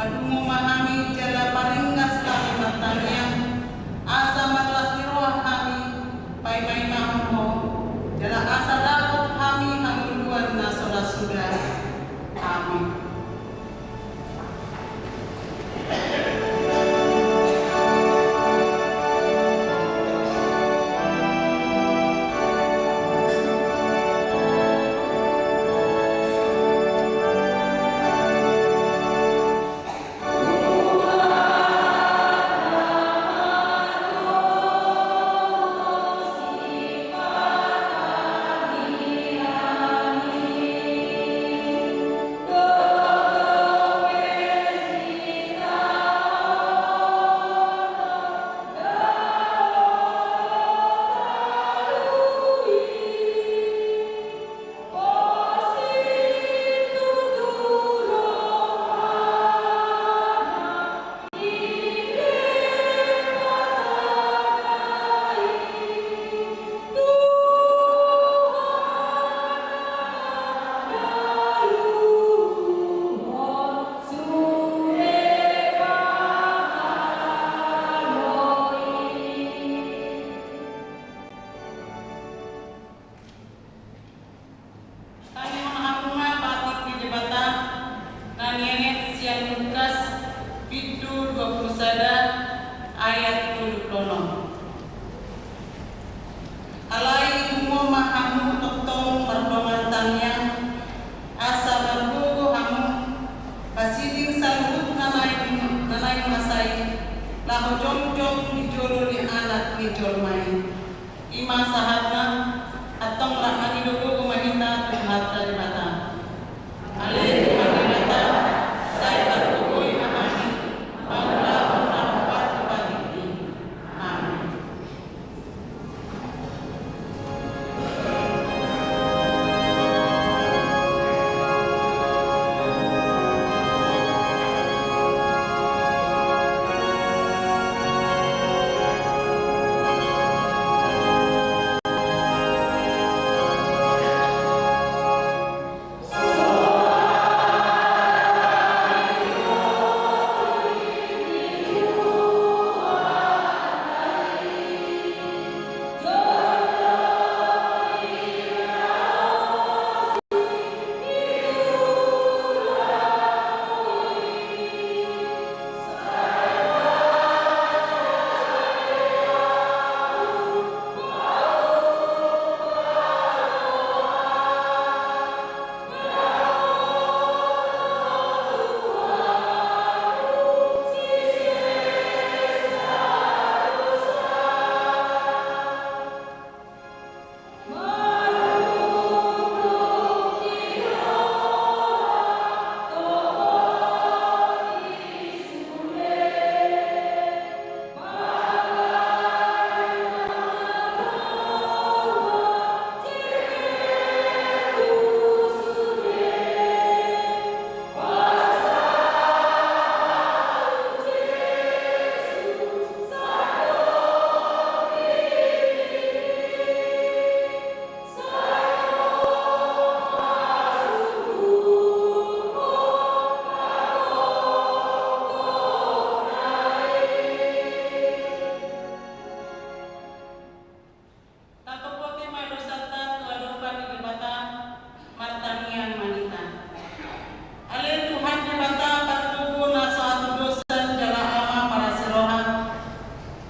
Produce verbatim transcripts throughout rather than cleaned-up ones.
Padungo ma hami jala paringgas hami martangiang, asa marlas ni roha hami paimaimahon Ho, jala asa dapot hami hangoluan na so las suda. Amin. Tangihon hamu ma patik ni Debata na nienget sian Lukas, bindu dua pulu sada, ayat tolu pulu onom. Alai dungo ma hamu tongtong mardongan tangiang, asa margogo hamu, pasiding saluhut na naeng, na naeng masa i, laho jongjong di jolo ni Anak ni jolma i. I ma sahatna. Antong rap mangido gogo ma hita tu Tuhanta Debata. Ale Tuhan Debata, sai targogoi ma hami mangulahon na hombar tu patikMi. Amin. Tatopoti ma dosanta tu adopan ni Debata, martangiang ma hita. Ale Tuhan Debata, pargogo na so hatudosan jala Ama parasi roha,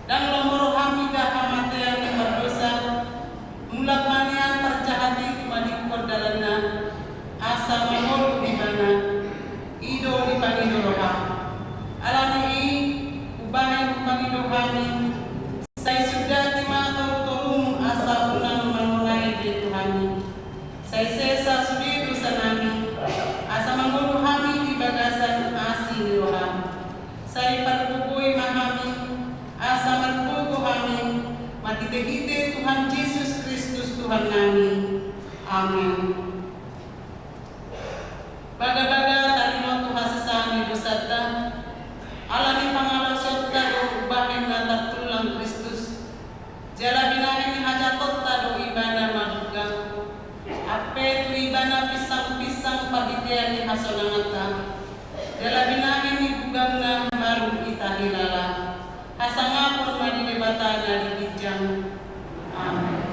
ndang lomo rohaM mida hamatean ni pardosa, mulak ma nian parjahat i tumadingkon dalanna, asa mangolu ibana. I do dipangido rohaM. Ala ni i, umbahen hupangido hami, sai sundati ma torutorumMu asa unang mangonai be tu hami. Sai sesa sude dosanami, asa mangolu hami di bagasan asi ni rohaM. Sai pargogoi ma hami, asa margogo hami, marhitehite Tuhan Jesus Kristus Tuhannami. Amen. Bagabaga tarlumobi tu hasesaan ni dosanta, ala ni pangalaosionta do umbahen na tartulang Kristus, jala binahen ni hajahatonta do Ibana mabungka. Ampe tu Ibana pinsangpinsang parbintean ni hasonanganta, jala binahen ni Gangna baru hita hilala. Hasangapon ma di Debata na di ginjang. Amen.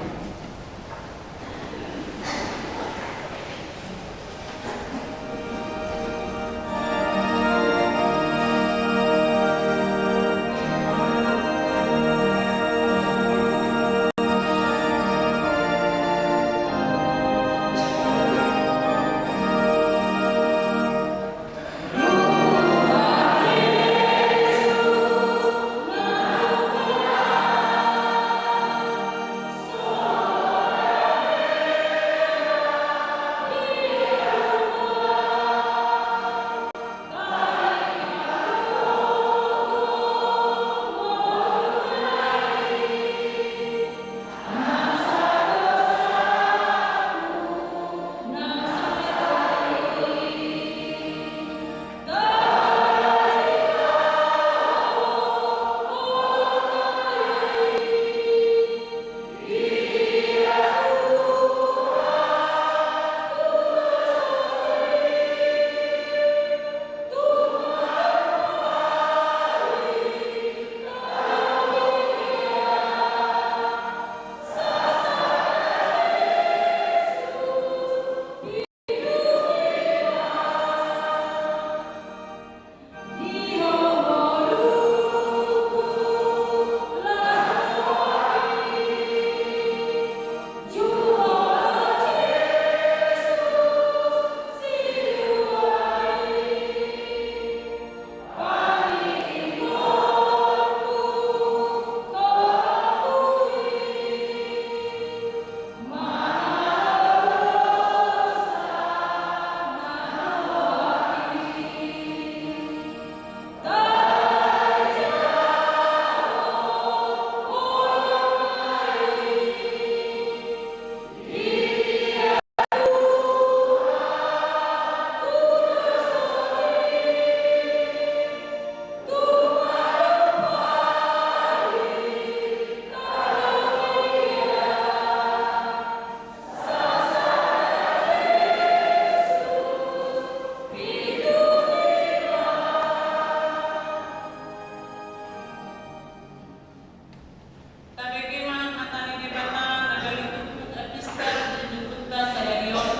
Tabege ma hata ni Debata na gabe turpuk epistol di buku sadari on,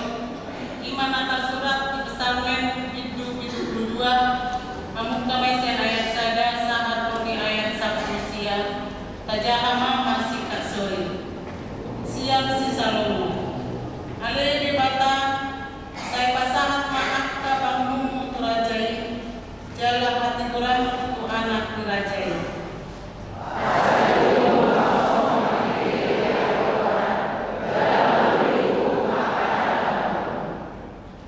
i ma na tarsurat di Psalmen bindu pitu pulu dua, mamungka ma i sian ayat sada sahat tu di ayat sampulu sia. Tajaha ma marsikhasori. Sian si Salomo. Ale Debata, sai pasahat ma angka pangungunmu tu raja i, jala hatigoranmu tu anak ni raja i.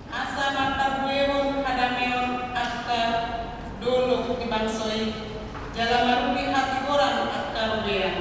Asa marparbuehon hadameon angka dolok di bangso i, jala maruli hatigoran angka robean.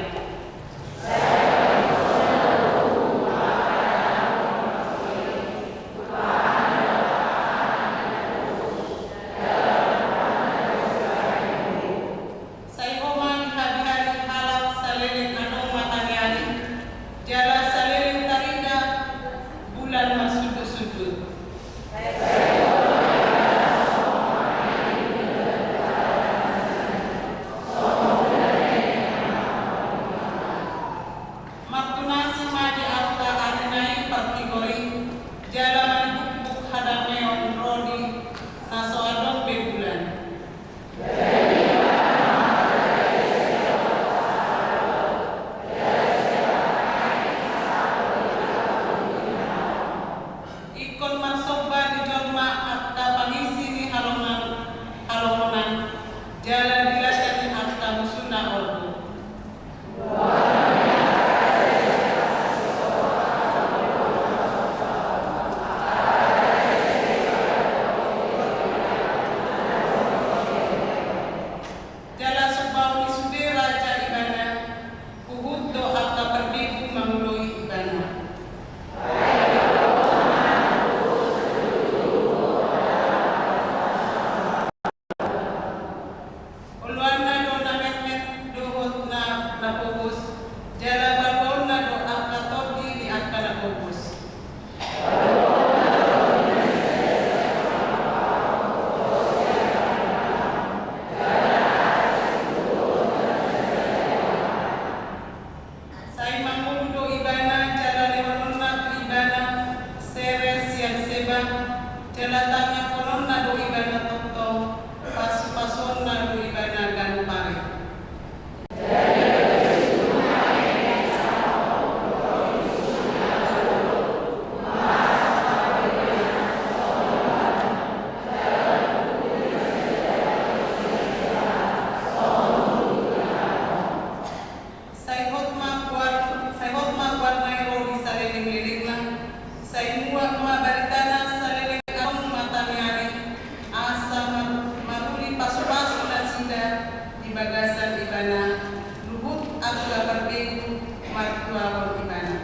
Ibana.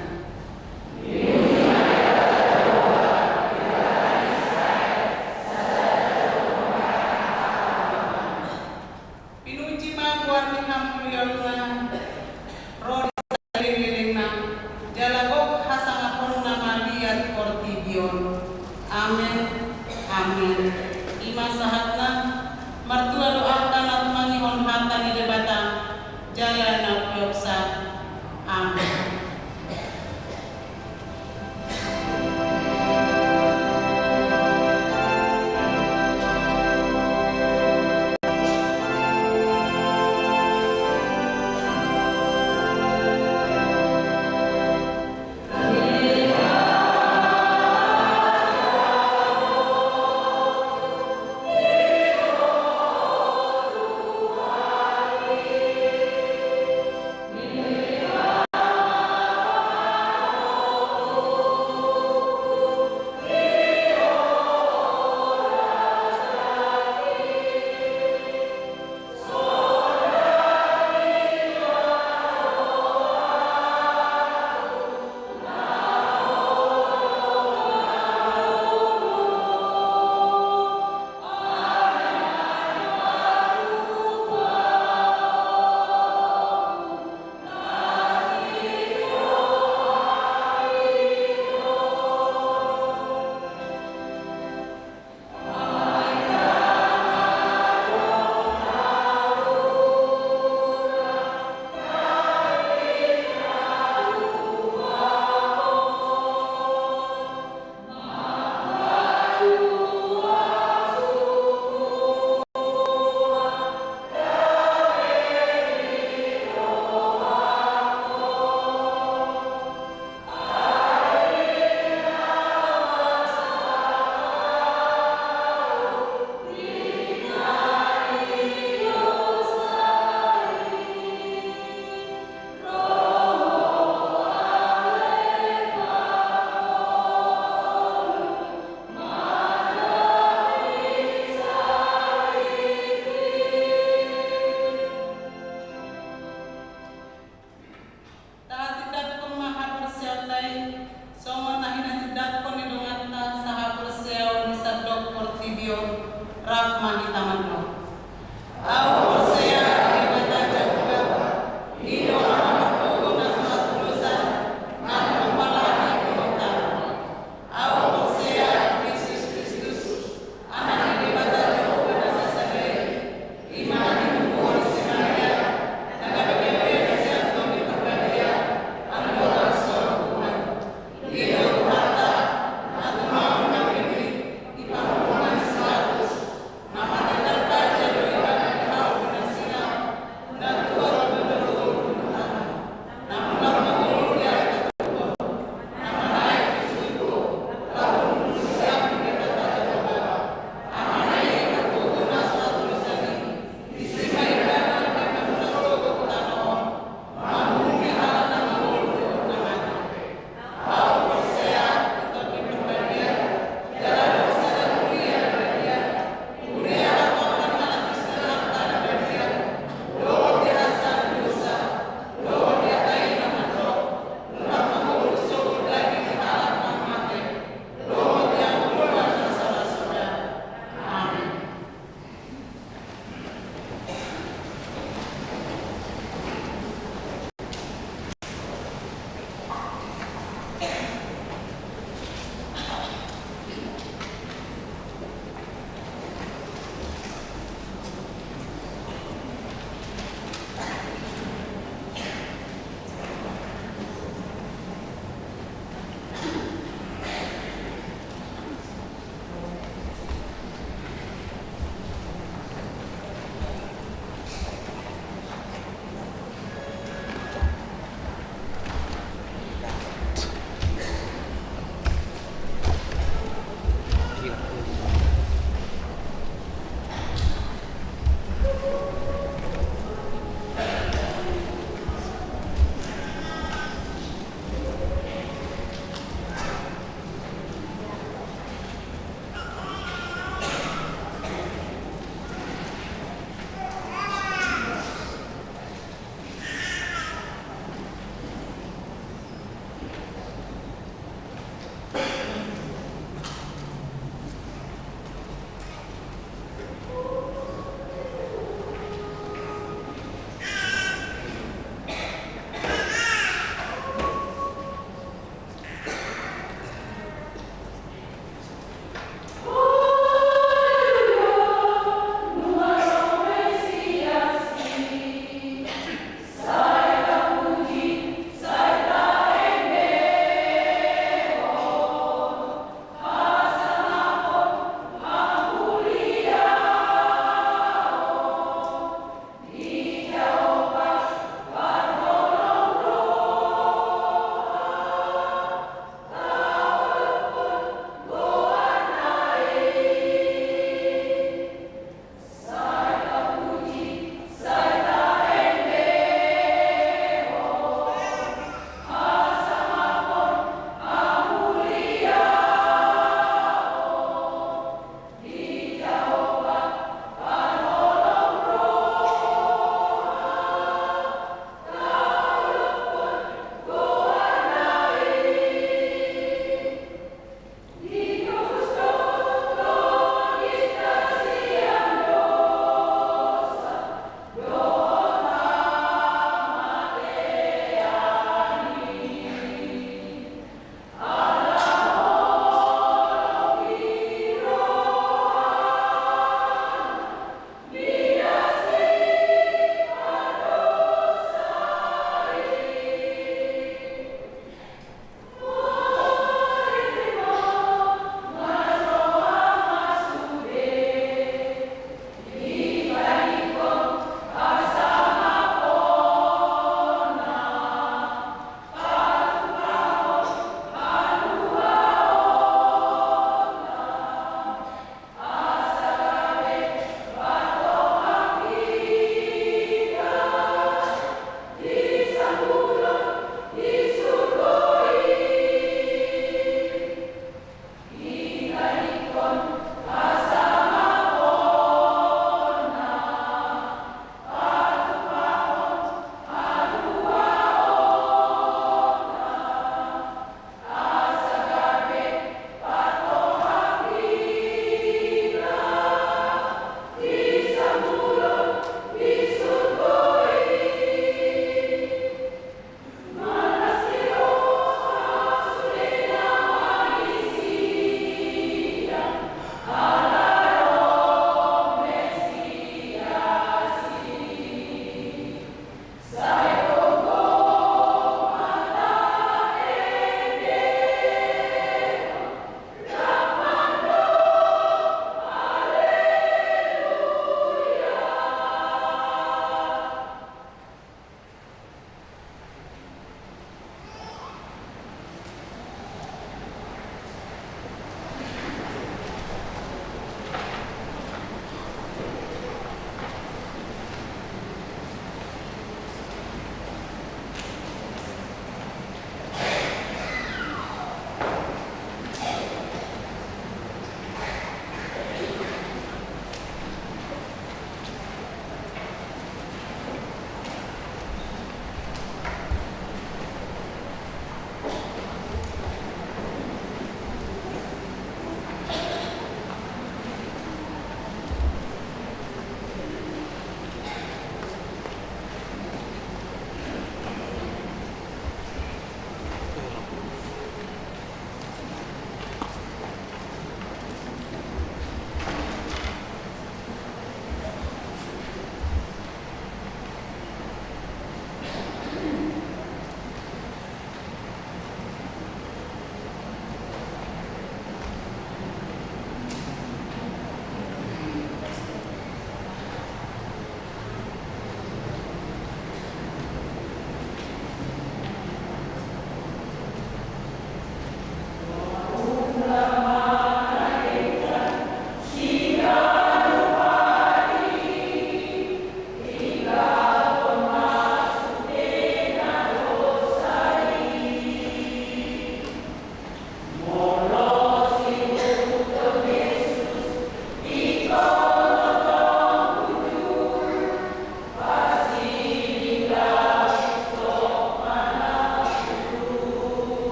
Pinuji ma goar ni hamuliaonna, ro di saleleng-lelengna, jala gok hasangaponna ma liat portibi on. Amen. Amen. I ma sahatna. Martua do angka na tumangihon hata ni Debata jala na umpeopsa. Amen.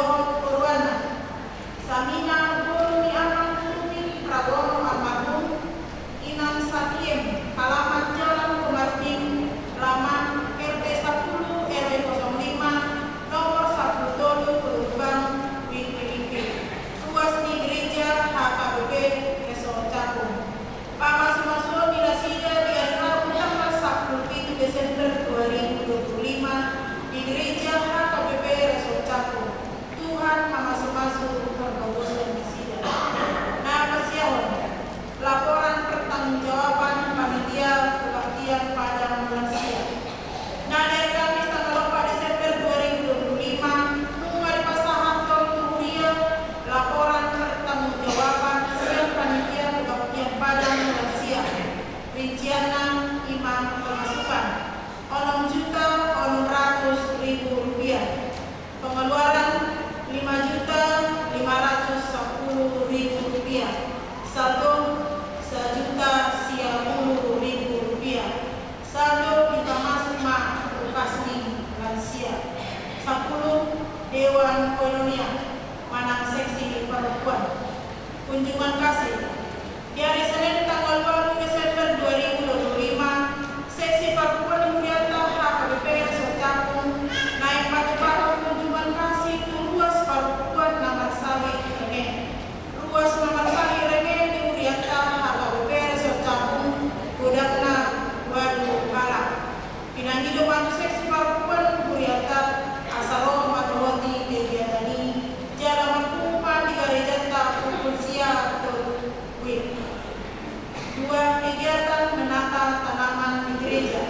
Dohot boruana, Samina boru ni Amang Turupi Prabono almarhum, Inang Satiem, alamat Jalan Komarudin, laman R T sapuluh R W kosong lima, nomor sapuluh tolu, Puluh Lubang, Wit Pilipi. Ruas di Gereja H K B P Resort Cakung. Pamasumasuon ni nasida di ari Rabu tanggal sapuluh pitu Desember dua ribu dua puluh lima di Gereja H K B P Resort Cakung. Tuhan mamasumasu pardomuan nasida. Na pasiahon, laporan pertanggungjawaban panitia kebaktian Padang Lansia. Na di ari Kamis tanggal opat Desember dua ribu dua puluh lima, nunga dipasahathon tu huria laporan pertanggungjawaban sian panitia kebaktian Padang Lansia. Rincianna i ma: pemasukan onom juta onom ratus ribu rupiah, pengeluaran lima juta lima ratus sapuluh ribu rupiah, saldo sajuta sia puluh ribu rupiah. Saldo dipamasuk ma tu kas ni lansia. Sapuluh, Dewan Koinonia manang seksi parompuan. Kunjungan kasih. Di ari Senin tanggal ualu Desember dua ribu dua puluh lima, seksi parompuan di hurianta H K B P Resort Cakung naeng patupahon kunjungan kasih tu ruas parompuan na marsahit renge. Ruas na marsahit renge di hurianta H K B P Resort Cakung godangna ualu halak. Pinangido ma tu seksi parompuan hurianta asa ro mandohoti kegiatan i, jala marpungu ma di garejanta pukul sia tolu wib. Dua, kegiatan menata tanaman di gereja.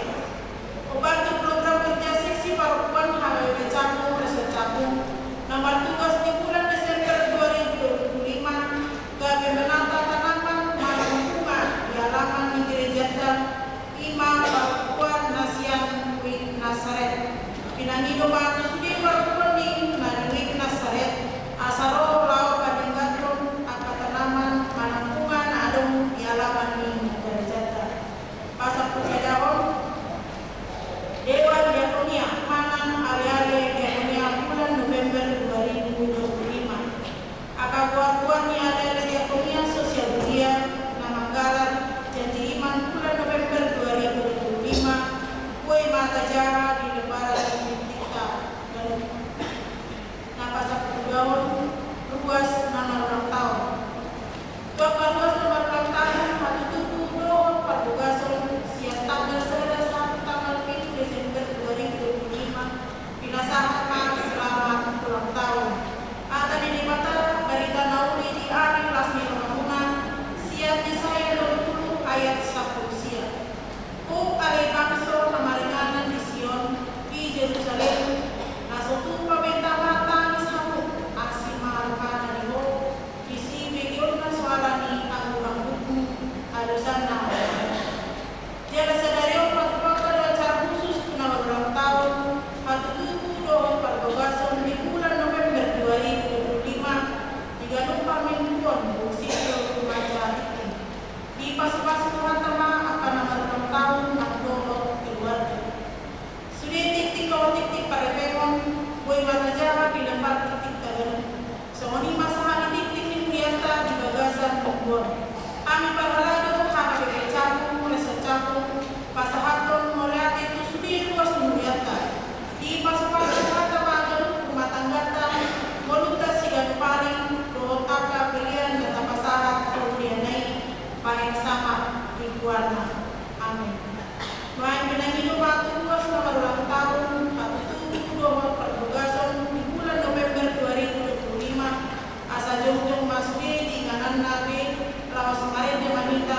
Obat tu program kerja seksi parompuan H K B P Cakung Resort Cakung na martugas di bulan Desember dua ribu dua puluh lima gabe menata tanaman manang bunga di halaman ni gerejanta, i ma parompuan na sian Wit Nasaret. Pinangido ma tu sude parompuan i na di Wit Nasaret asa ro laho padengganhon angka tanaman manang bunga na adong di halaman ni gerejanta. Pasampulusadahon, Dewan Diakonia manang aleale diakonia bulan November dua ribu dua puluh lima. Angka goargoar ni aleale diakonia sosial huria na manggarar janji iman bulan November dua ribu dua puluh lima, boi ma tajaha di lembaran tingtingta ganup. Na pasampuluduahon, ruas na marulang taon. Tu angka ruas na marulang taon, hatutubu dohot parbogason sian tanggal sada sahat tu tanggal pitu Desember dua ribu dua puluh lima, pinasahat ma selamat ulang taon. Hata ni Debata, barita na uli di ari las ni rohamuna, sian Jesaya dua puluh ayat sampulu sia. O ale bangso na maringanan di Sion, di Jerusalem, na so tupa be tangis hamu asi ma rohana di ho, disi begeonna soara ni anggur-anggurmu, alusanna. Jala sadari on patupahon do acara khusus tu na marulang taon, hatutubu dohot parbogason di bulan November dua ribu dua puluh lima, di ganup parmingguon, bosi do tu maja tingting. Dipasupasu Tuhanta ma angka na marulang taon nang dohot keluarga. Sude tingting dohot tingting parepehon, boi ma tajaha di lembar tingtingta ganup. Songon i ma sahat ni tingting ni hurianta di bagasan minggu on. Hami parhalado H K B P Cakung Resort Cakung pasahathon mauliate tu sude ruas ni hurianta. Dipasupasu Tuhanta ma ganup rumah tangganta, ngolunta siganup ari, dohot angka pelean na tapasahat tu huriana i, bahen sangap di goarna. Amen. Nuaeng pinangido ma tu ruas na marulang taon, hatutubu dohot parbogason di bulan November dua ribu dua puluh lima, asa jongjong ma sude di ingananna be, laos marende ma hita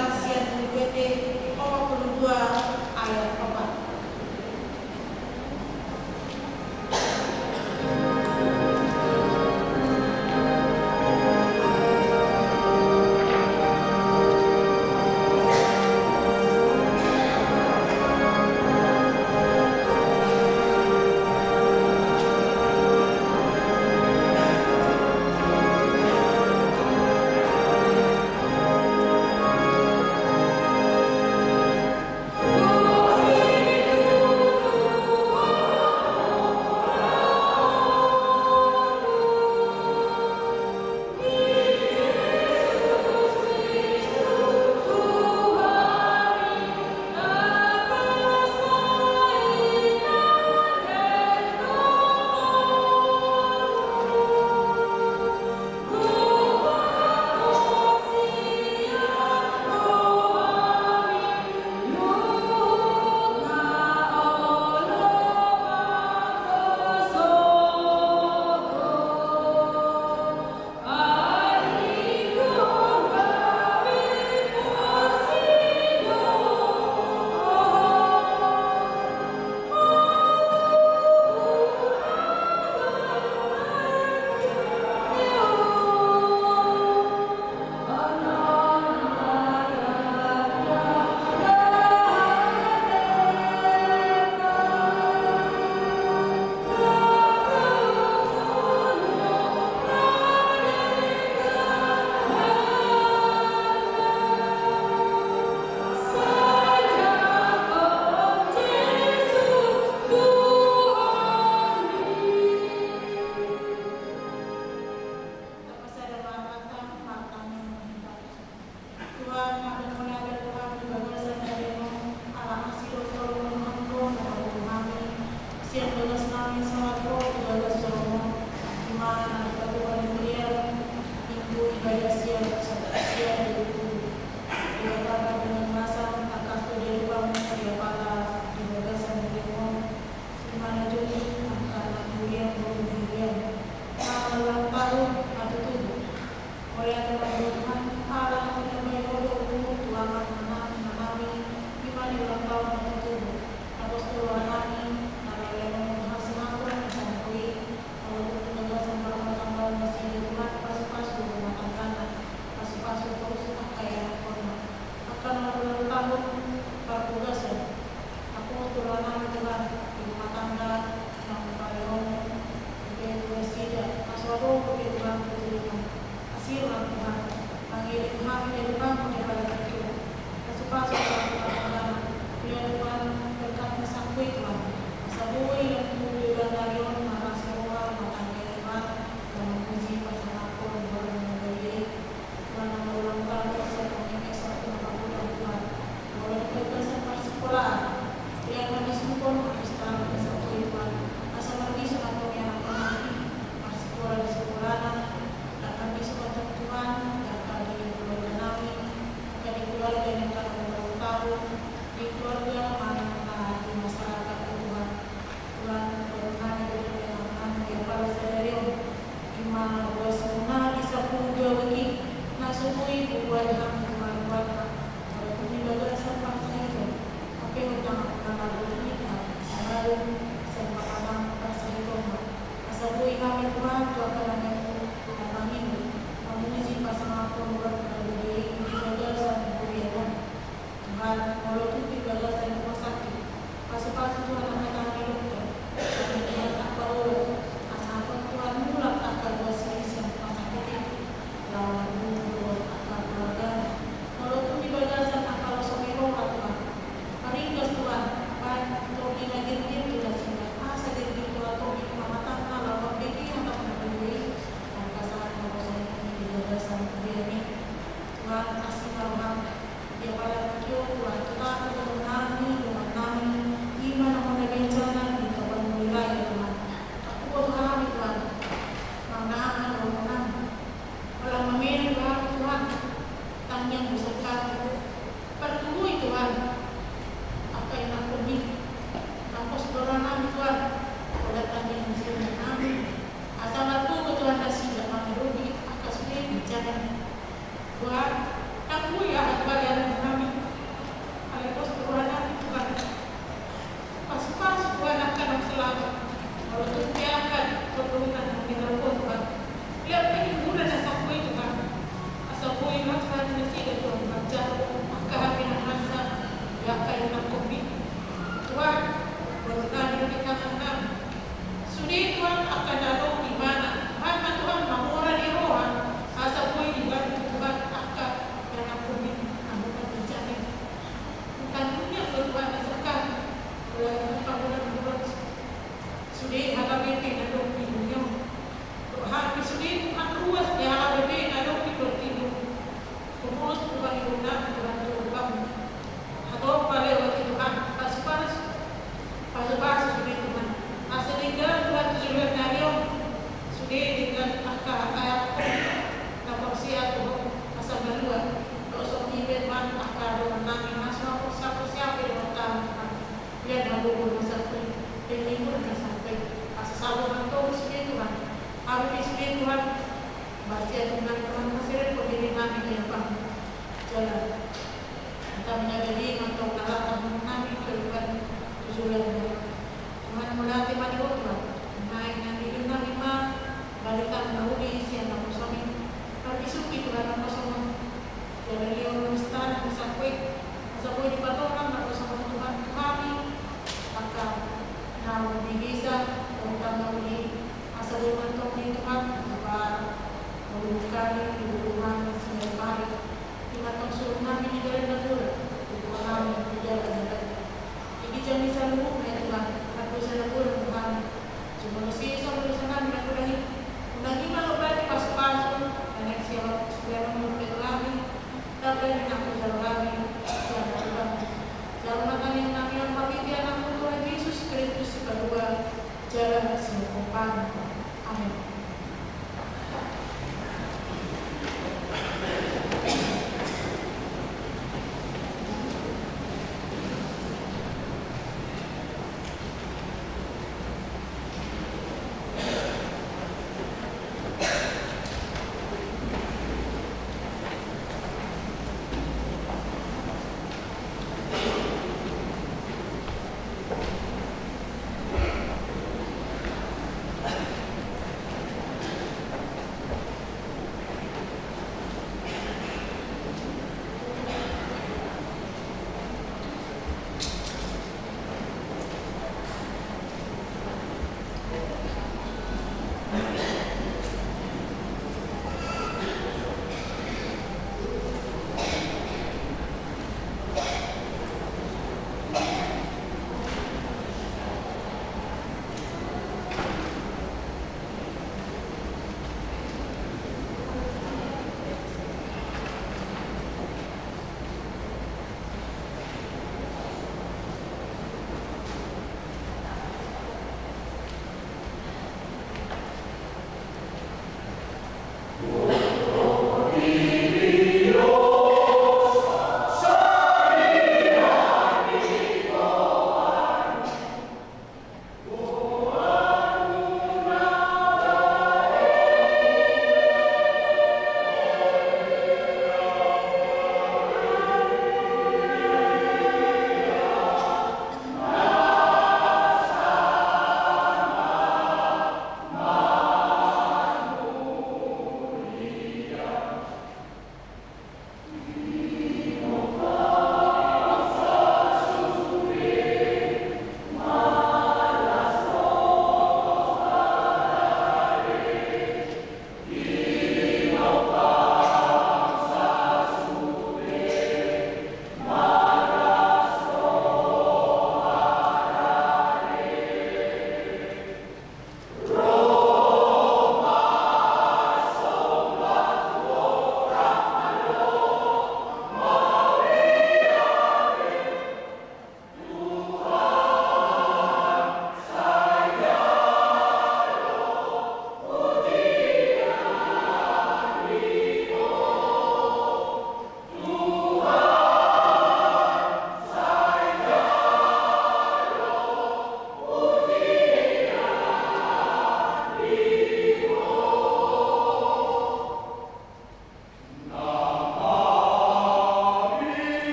Sian papatam parsahitonmu, asa boi hami Tuhan tu angka na naeng mangido, mamuji, pasangaphon goarmu na badia i di bagasan huriaM on. Tuhan, molo tung di bagasan rumah sakit, pasupasu Tuhan angka tangan ni dokter, tangan ni Tuhan angka obat, asa Tuhan mulak angka ruas ni sian rumah sakit i. Laho marpungu dohot angka keluargana. Molo tung di bagasan angka na so ro, Tuhan, paringgas Tuhan, baen tondi na girgir tu nasida, asa girgir Tuhan tondi tu hataMa laho mambege hataMa na badia i, angka sahat na poso i di bagasan huriaM i. Tuhan, asi ma rohaM, di apala tingki on Tuhan, tu hami dongan nami, dongan nami, i ma na hona ganjang di Tapanuli Raya Tuhan. Tangkas hami Tuhan, mangaha dohononnami. Holan mamena Tuhan, Tuhan, tangiang dosa kami. Pargogoi Tuhan angka ianakhonMi, na pos do rohanami Tuhan, holan tangiang ni si ianakhonmi. Asa margogo Tuhan nasida mangadopi angka sude ganjang i. Tuhan, ndang boi aha Tuhan ianakhonmi, alai pos do rohanami Tuhan. Pasupasu Tuhan angka na selamat. Molo tung di angka tondongna na nirauko Tuhan, lehon pe hiburan na sangko i Tuhan. Asa boi ro roha ni nasida Tuhan manjalo angka hape na hansa di angka ianakhonmi. Tuhan, boru nami do di tangan nami. Sude Tuhan angka na adong di ibana, Tuhan ma Tuhan mamora ni roha, asa boi dibantu Tuhan angka ianakhonmi na hona ganjang i. Tangihon do Tuhan asa hami, mulai angka panggulan-gulan sude H K B P na adong di dunia on. Dohot hami sude Tuhan ruas ni H K B P na adong di portibi on. Hupuji Tuhan, hupuji Tuhan, Tuhan tu Tuhan. Hatop pale wati Tuhan, pasupasu. Pasupasu sude Tuhan. Asa denggan Tuhan tu joloan ni ari on. Sude denggan angka angka na porsea tu Ho, asa malua. Dohot songon i pe Tuhan angka dongan nami na so porsea, porsea pe dohot Ho Tuhan. Ia na gogo na sangko i, penghibur na sangko i. Asa sabo ma antong sude Tuhan. Hami pe sude Tuhan. Marsiajar Tuhan, Tuhan, masirep pondiri nami di ampang. Jala Tuhan, hami na badia ma antong na laho nami tu joloan on. Tuhan, mauliate ma di Ho Tuhan. Naeng nanggihi nami ma barita na uli sian naposomi. Parbisuhi Tuhan naposomi. Jala lehon ma istana na sangko i. Asa boi dipatorang naposomi Tuhan tu hami angka na mambege, dohot na uli. Asa boi ma antong di Tuhan, Tuhan, molo hami di bulu hami sian ari. Ima antong suru nami di dalan na jolo, tubu nami di dalan na badia. Di ginjang ni saluhutna i Tuhan, ampunsa na godang tu hami. Jumolo sesa ma dosa nami na godang i. Unang i ma lombati pasupasu, na naeng sian, sian on dope tu hami. Tapi na manjalo hami sian na godang. Jalo ma tangiang nami on marhite Anakmu Tuhan Jesus Kristus Sipalua, jala sian Ho Bapa. Amen.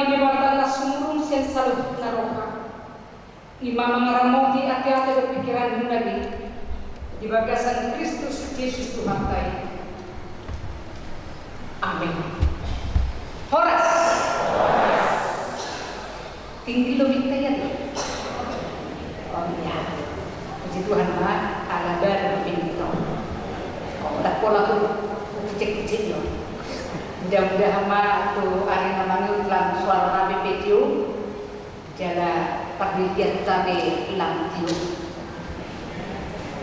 Debata na sumurung sian saluhutna roha, i ma mangaramoti ateate dohot pingkiranmuna di bagasan Kristus Jesus Tuhanta i. Amin. Horas. Tinggi lo minta ya. Oh iya. Puji Tuhan ma, ala baru pinto. Oh, tak pola tu kucek-kucek lo. Mudah-mudahan ma tu ari na mangihut lam suara na bebetio, jala pardidian tabe lam tio.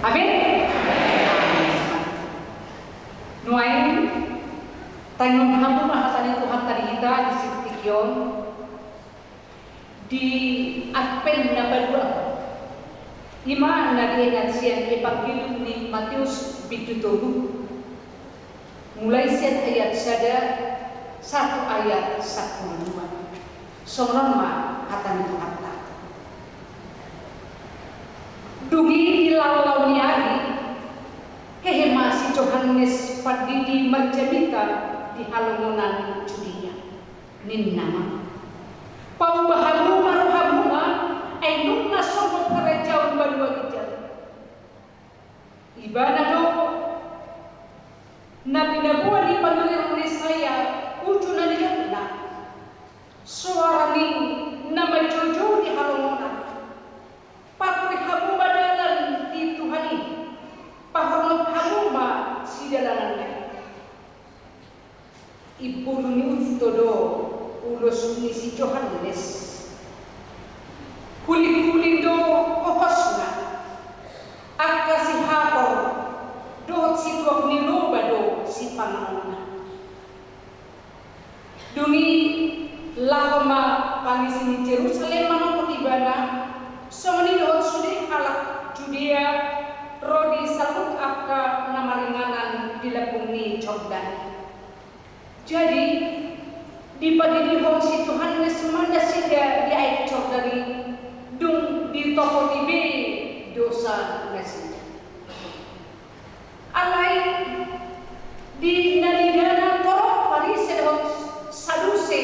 Amin. Nuaeng, tangion hamu ma hata ni Tuhanta di hita di sitiki on. Di Advent na paduahon, i ma na dienet sian Evangelium ni Mateus bindu tolu, mulai sian ayat sada sahat tu ayat sampulu dua. Songon on ma hata ni Tuhanta. Dung i di laho-laho ni ari, hehe ma si Johannes Pandidi marjamita di halongonan Judea. Ninna ma: Pauba hamu ma rohamuna, ai nunga songgop harajaon banua ginjang. Ibana do na pinaboa ni panurirang Jesaya uju na nidokna: Soara ni na manjoujou di halongonan. Paturi hamu ma dalan ni Tuhan i, pahornop hamu ma sidalananna i. Imbulu ni unto do ulos ni si Johannes. Hulinghuling do hohosna. Angka sihapor dohot situak ni loba do sipanganonna. Dung i laho ma pangisi ni Jerusalem manopot ibana, songon i dohot sude halak Judea ro di saluhut angka na maringanan di lambung ni Jordan. Jadi, dipadidihon si Johannes ma nasida di aek Jordan i, dung ditopoti be dosa nasida. Alai di na nidana torop Parise dohot Saduse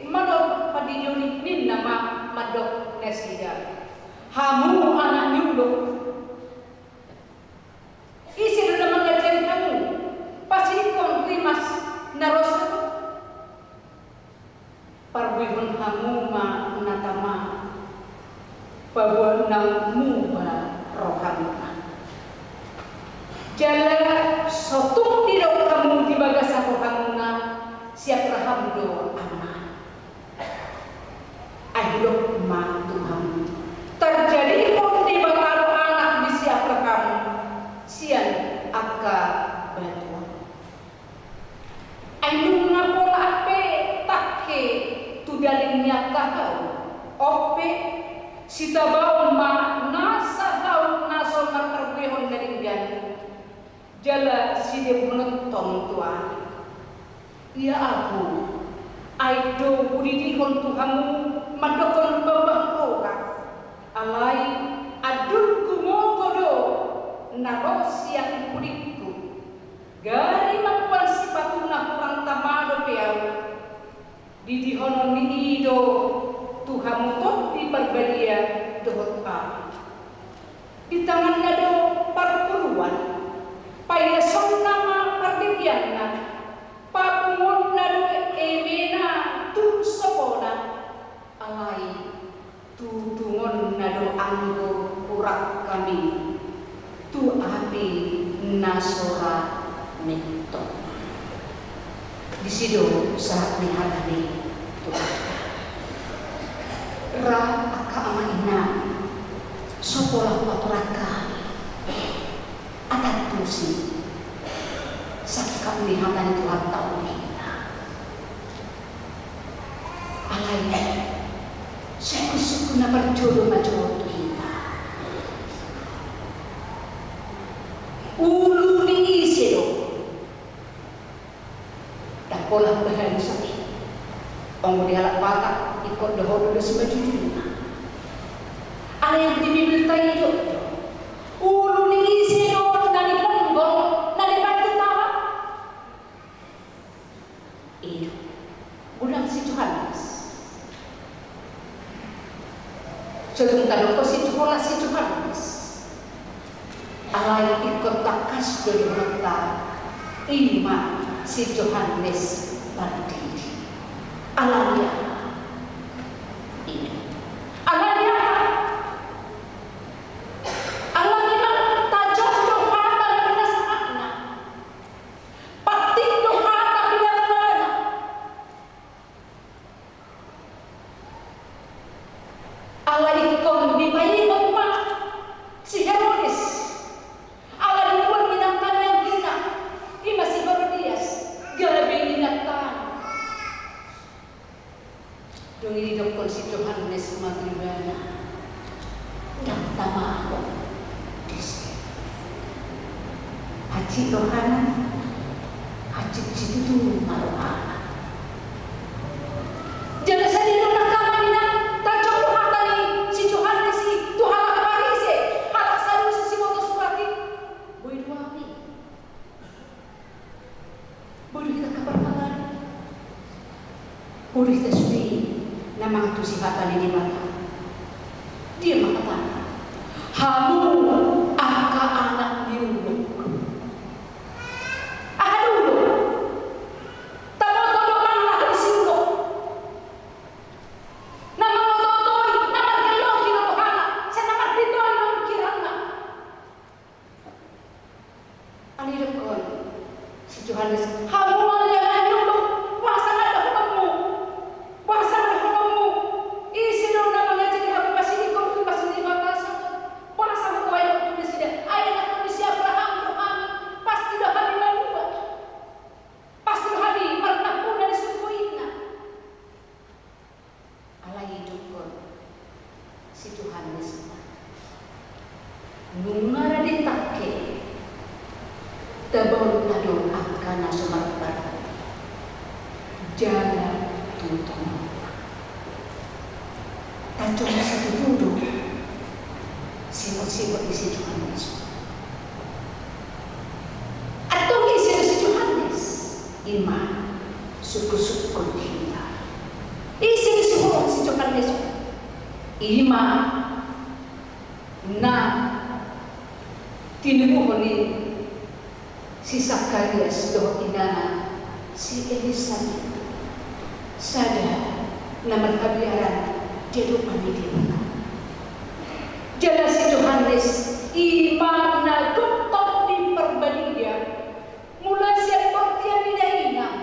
mandok pandidion i, ninna ma mandok nasida: Hamu anak ni ulok, ise do na mangajari hamu pasidingkon rimas na ros on? Parbuehon hamu ma na tama, paboa na muba rohamuna. Jala so tung didok hamu di bagasan rohamuna, si Abraham do amana. Ai didok ma tu hamu: Tarjadihon Debata do anak di si Abraham sian angka batu on. Ai nunga pola pe tangke tu daging ni angka hau. On pe, sitabaon ma nasa hau na so marparbuehon na denggan, jala sidebuhononton tu ari. Ia ahu, aek do hudidihon tu hamu mandokhon bambang roha. Alai andul gumogo do na ro sian pudingku. Gari mamboan sipatuna hurang tama dope ahu. Didihonon ni i do tu hamu Tondi Parbadia dohot ahu. Di tanganna do parguruan, paiasonna ma partingkianna, papungonna do emena tu sopona. Alai tutungonna do anggo hurang hami tu api na so ra mintong. Disi do sahat ni hata ni Tuhanta. Ra angka amang inang, so pola huaturhon hami, atantusi sangkap ni hata ni Tuhanta on di hita. Alai sungkunsungkun na parjolo ma jo tu hita. Ulu ni ise do? Ndang pola hubahen sae. Anggo di halak Batak, ingkon do ho do simanjujungna. Alai di Bibelta i do, ulu ni ise do na niponggol, na nibantu talam? I do, godang si Johannes. So tung tadokkon si Joho-, si Johannes. Alai ingkon tangkas do dohononta, i ma si Johannes Pardidi. Alani aha? Ina. Alani aha? Alani manang tajom do hata na pinasahatna. Patik do hata pinangolana. Alai ingkon dipaingot ma si Herodes. Ala dibuat ni inanta ni anggina, i ma si Herodias, gabe inanta. Dung i didokkon si Johannes ma tu ibana, ndang tama ahu disi. Hansit rohana, hansit situtu ma rohana. Jala sadia do na tama ninna, tajom do hata ni si Johannes i tu halak Parise, halak Sadusi, siboto surat i. Boi do hami. Boi do hita angka parhalado. Boi do hita sude na mangantusi hata ni Debata. Dia ma hatana? Hamu angka anak ni ulok. Aha do ulok? Taboto do manang aha disi ulok. Na mangotootoi, na margellogi do rohana, sai na marhitehite do pikiranna. Alai didokkon si Johannes, hamu ma angka anak ni ulok, boasa nunga dohononmu? Boasa nunga dohononmu? Ise do na mangajari hamu pasidingkon tu pasidi bagasan? Boasa nunga dohononmu nasida? Ai anakkonmu si Abraham do hami, pasti do hami manuat. Pasti do hami marnampunan di surgo inna. Alai didokkon si Johannes ma, nunga rade tangke, tabahen na do angka na so marbar, jala tutu. Tajom situtu do sihot-sihot ni si Johannes. Antong ise do si Johannes? I ma sungkun-sungkun hita. Ise do sihurang si Johannes? I ma na tinubuhon ni si Sakarias dohot inana si Elisabet, sada na marhabiaran di adopan ni Debata. Jala si Johannes i ma na gontong diparbadia mulai sian bortian ni dainang.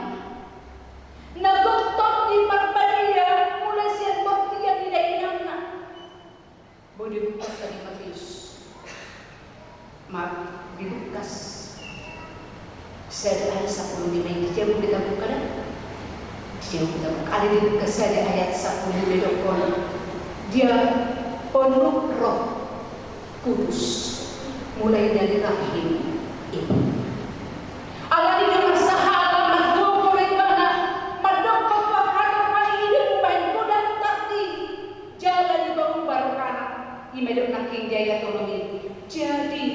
Na gontong diparbadia mulai sian bortian ni dainangna. Boi dibuka di Mateus. Maaf, di Lukas. Sada ayat sampulu lima i, di dia boi tabuka da? Di dia boi tabuka. Alai di Lukas sada ayat sampulu lima i didokkon, dia penuh Roh Kudus mulai dari rahim ibu. Alani i marsahala margogo do ibana, mandok tu angka hata paling i dibahen godang tarti. Jala dibahen baru anak, i ma didok nangkin di ayat onom i. Jadi,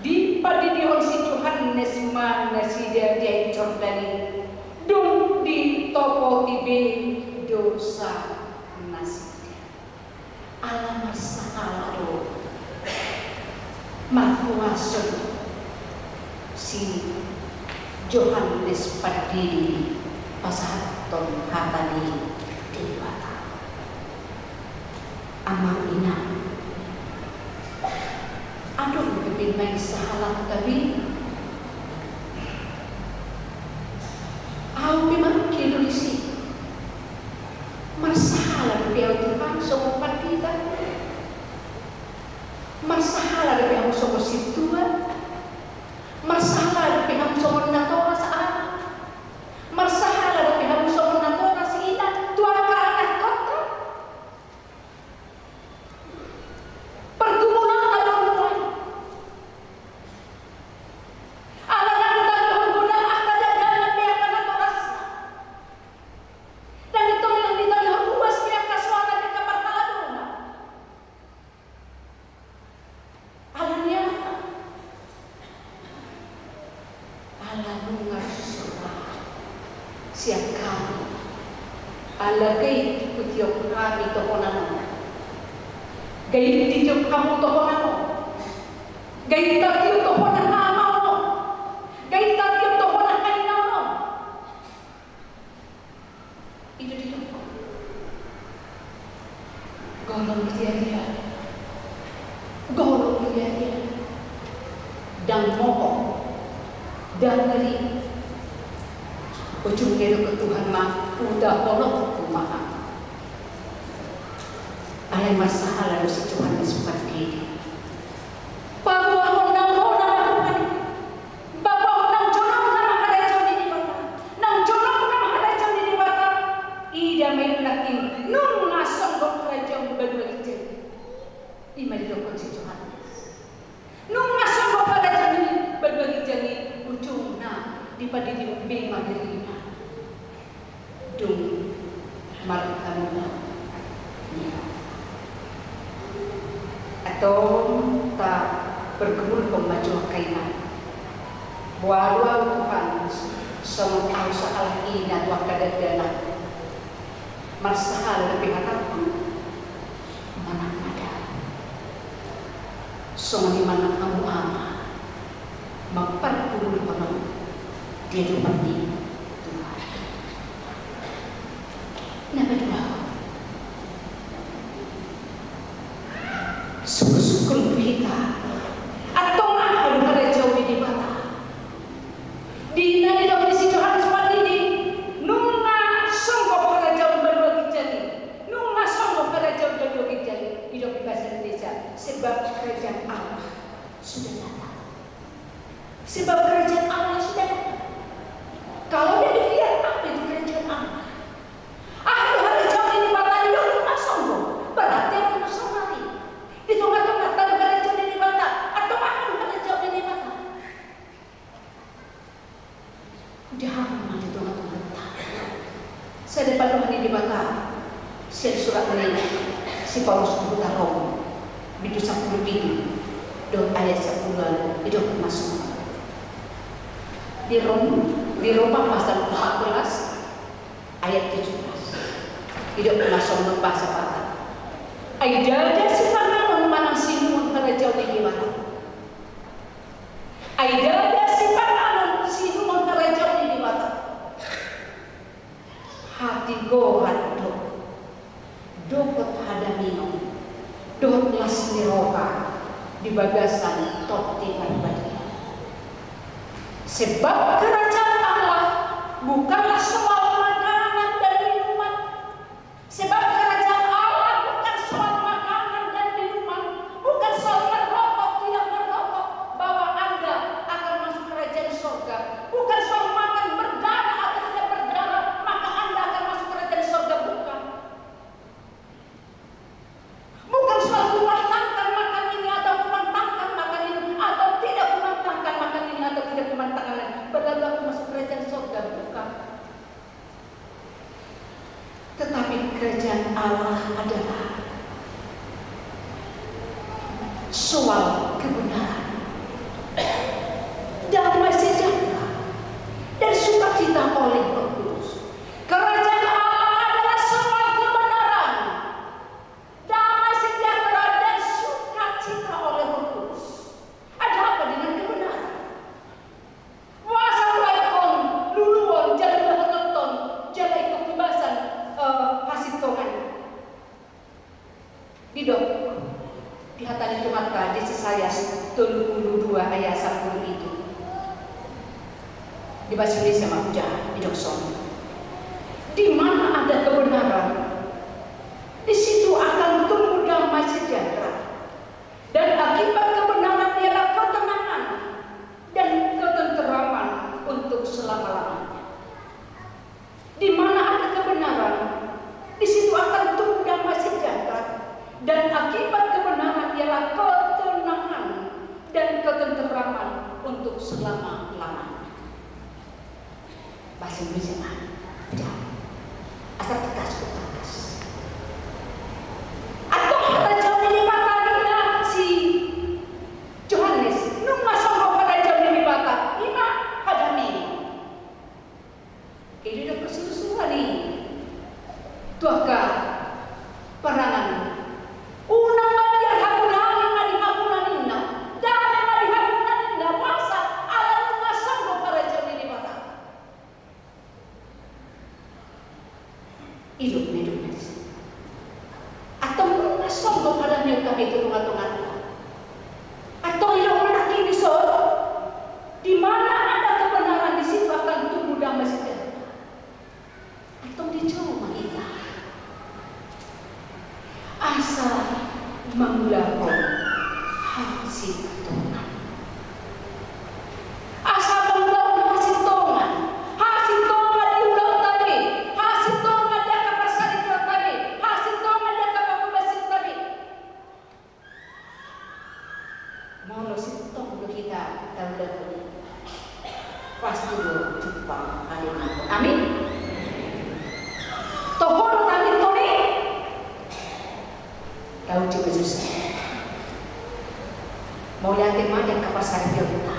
dipandidihon si Johannes ma nasida di Aek Jordan i, dung ditopoti be dosa nasida. Ala marsahala do, marhuaso do si Johannes Pandidi pasahathon hata ni Debata. Amang inang, adong dope main sahalanta be? Ahu pe marungkil do disi. Marsahala dope ahu Tuhan songon pandita? Marsahala dope ahu songon sintua? Marsahala dope ahu songon natoras ama? Marsahala dope ahu songon natoras ina tu angka anakkonta? Pergumulan tadong nuaeng. Ala naung tadong godang angka dagana pe angka natorasna. Ndang tong, ndang ditadong ruas pe angka soara ni angka parhaladona. Alani aha? Ala nunga so ra sian hami. Ala gait ditiop hami tohonan on. Gabe tijok hamu tu hona on. Gabe tatiop tu hona hamaon on. Gabe tatiop tu hona hainaon on. I do didok. Golom lialia. Golom lialia. Ndang moho. Ndang ngeri. Ujungna didok Tuhan ma, uda holong tu maha. Alai marsahala do si Johannes pardidi. Paboahon nang hona ma Tuhan. Paboahon nang jonok na ma harajaon ni Debata. Nang jonok na ma harajaon ni Debata. Ida ma i nangkin nunga songgop harajaon banua ginjang i. I ma didokkon si Johannes. Nunga songgop harajaon ni banua ginjang i, ujungna dipadidi be ma dirina. Dung marhamuha. Antong tapargumulhon ma jo angka ina. Boalu ahu Tuhan, songon ahu sahalak ina tu angka dakdanak. Marsahala dope hatangku, manang mada. Songon i ma nang hamu ama, mampargumulhon on di adopan ni Tuhan. Na paduahon, sungkunsungkun tu hita, antong aha do harajaon ni Debata? Di na didok ni si Johannes Pardidi, nunga songgop harajaon banua ginjang i, nunga songgop harajaon banua ginjang i, didok di bahasa Indonesia, sebab kerajaan Allah sudah datang. Sebab kerajaan Allah sudah datang. Kalau demikian, apa itu kerajaan Allah? Aha do harajaon ni Debata i, didok nunga songgop, berarti adong na saonari. Di tongatonganta do harajaon ni Debata, antong aha do harajaon ni Debata? Hujaha ma di tongatonganta. Sada pandohan ni Debata sian surat ni si Paulus tu huta Rom, bindu sampulu pitu dohot ayat sampulu ualu, didok ma songon on. Di Rom, di Roma pasal empat belas ayat tujuh belas, didok ma songon on bahasa Batak: Ai ndada sipanganon manang siinumon harajaon ni Debata. Ai ndada sipanganon siinumon harajaon ni Debata. Hatigoran do dohot hadaminon dohot las ni roha di bagasan Tondi Parbadia. Sebab kerajaan Allah bukanlah soal makanan dan minuman. Sebab kerajaan Allah bukan soal makanan dan minuman, bukan soal merokok, tidak merokok, bahwa Anda akan masuk kerajaan sorga, bukan soal makan berdarah atau tidak berdarah, maka Anda akan masuk kerajaan sorga, bukan. Bukan soal kumatangkan makan ini atau kumatangkan makan ini, atau tidak kumatangkan makan ini atau tidak kumatangkan, berarti aku masuk kerajaan sorga, bukan. Tetapi kerajaan Allah adalah soal kebenaran, damai sejahtera, dan sukacita oleh Roh Kudus. Kerajaan Allah adalah soal kebenaran, damai sejahtera, dan sukacita oleh Roh Kudus. Ada apa dengan kebenaran? Boasa hubaen luluon jala hubaen loton jala ingkon hubaen, eh, hasintongan? Didok di hata ni Tuhanta di Yesaya tolu pulu dua ayat sampulu pitu. Di bahasa Indonesia ma hujaha, didok songon on: Di mana ada kebenaran, di situ akan tumbuh damai sejahtera. Dan akibat kebenaran ialah ketenangan dan ketenteraman untuk selama-lamanya. Di mana ada kebenaran, di situ akan tumbuh damai sejahtera, dan akibat kebenaran ialah ketenangan dan ketenteraman untuk selama-lamanya. Bahasa Indonesia ma. Pecah. Asal tegas, tegas. Antong harajaon ni Debata, ninna si Johannes, nunga songgop harajaon ni Debata, ima hadami. Jadi didok persurusuran i tu angka parangan. Unang ma dia Antong nunga songgop hadamion hape tu tonga-tonganta. Antong i do nangkin dison, di mana ada kebenaran, di situ akan tumbuh damai sejahtera. Antong dijou ma hita asa mangulahon hasintongan. Asa mangulahon hasintongan. Hasintongan di ulaonta be, hasintongan di angka parsaripeonta be, hasintongan di angka panghobasionta be. Molo sintong do hita taulahon i, pasti do jumpang hadenganhon. Amin. Toho do taminton i? Tahu juga susah. Mauliate ma di angka parsaripeonta.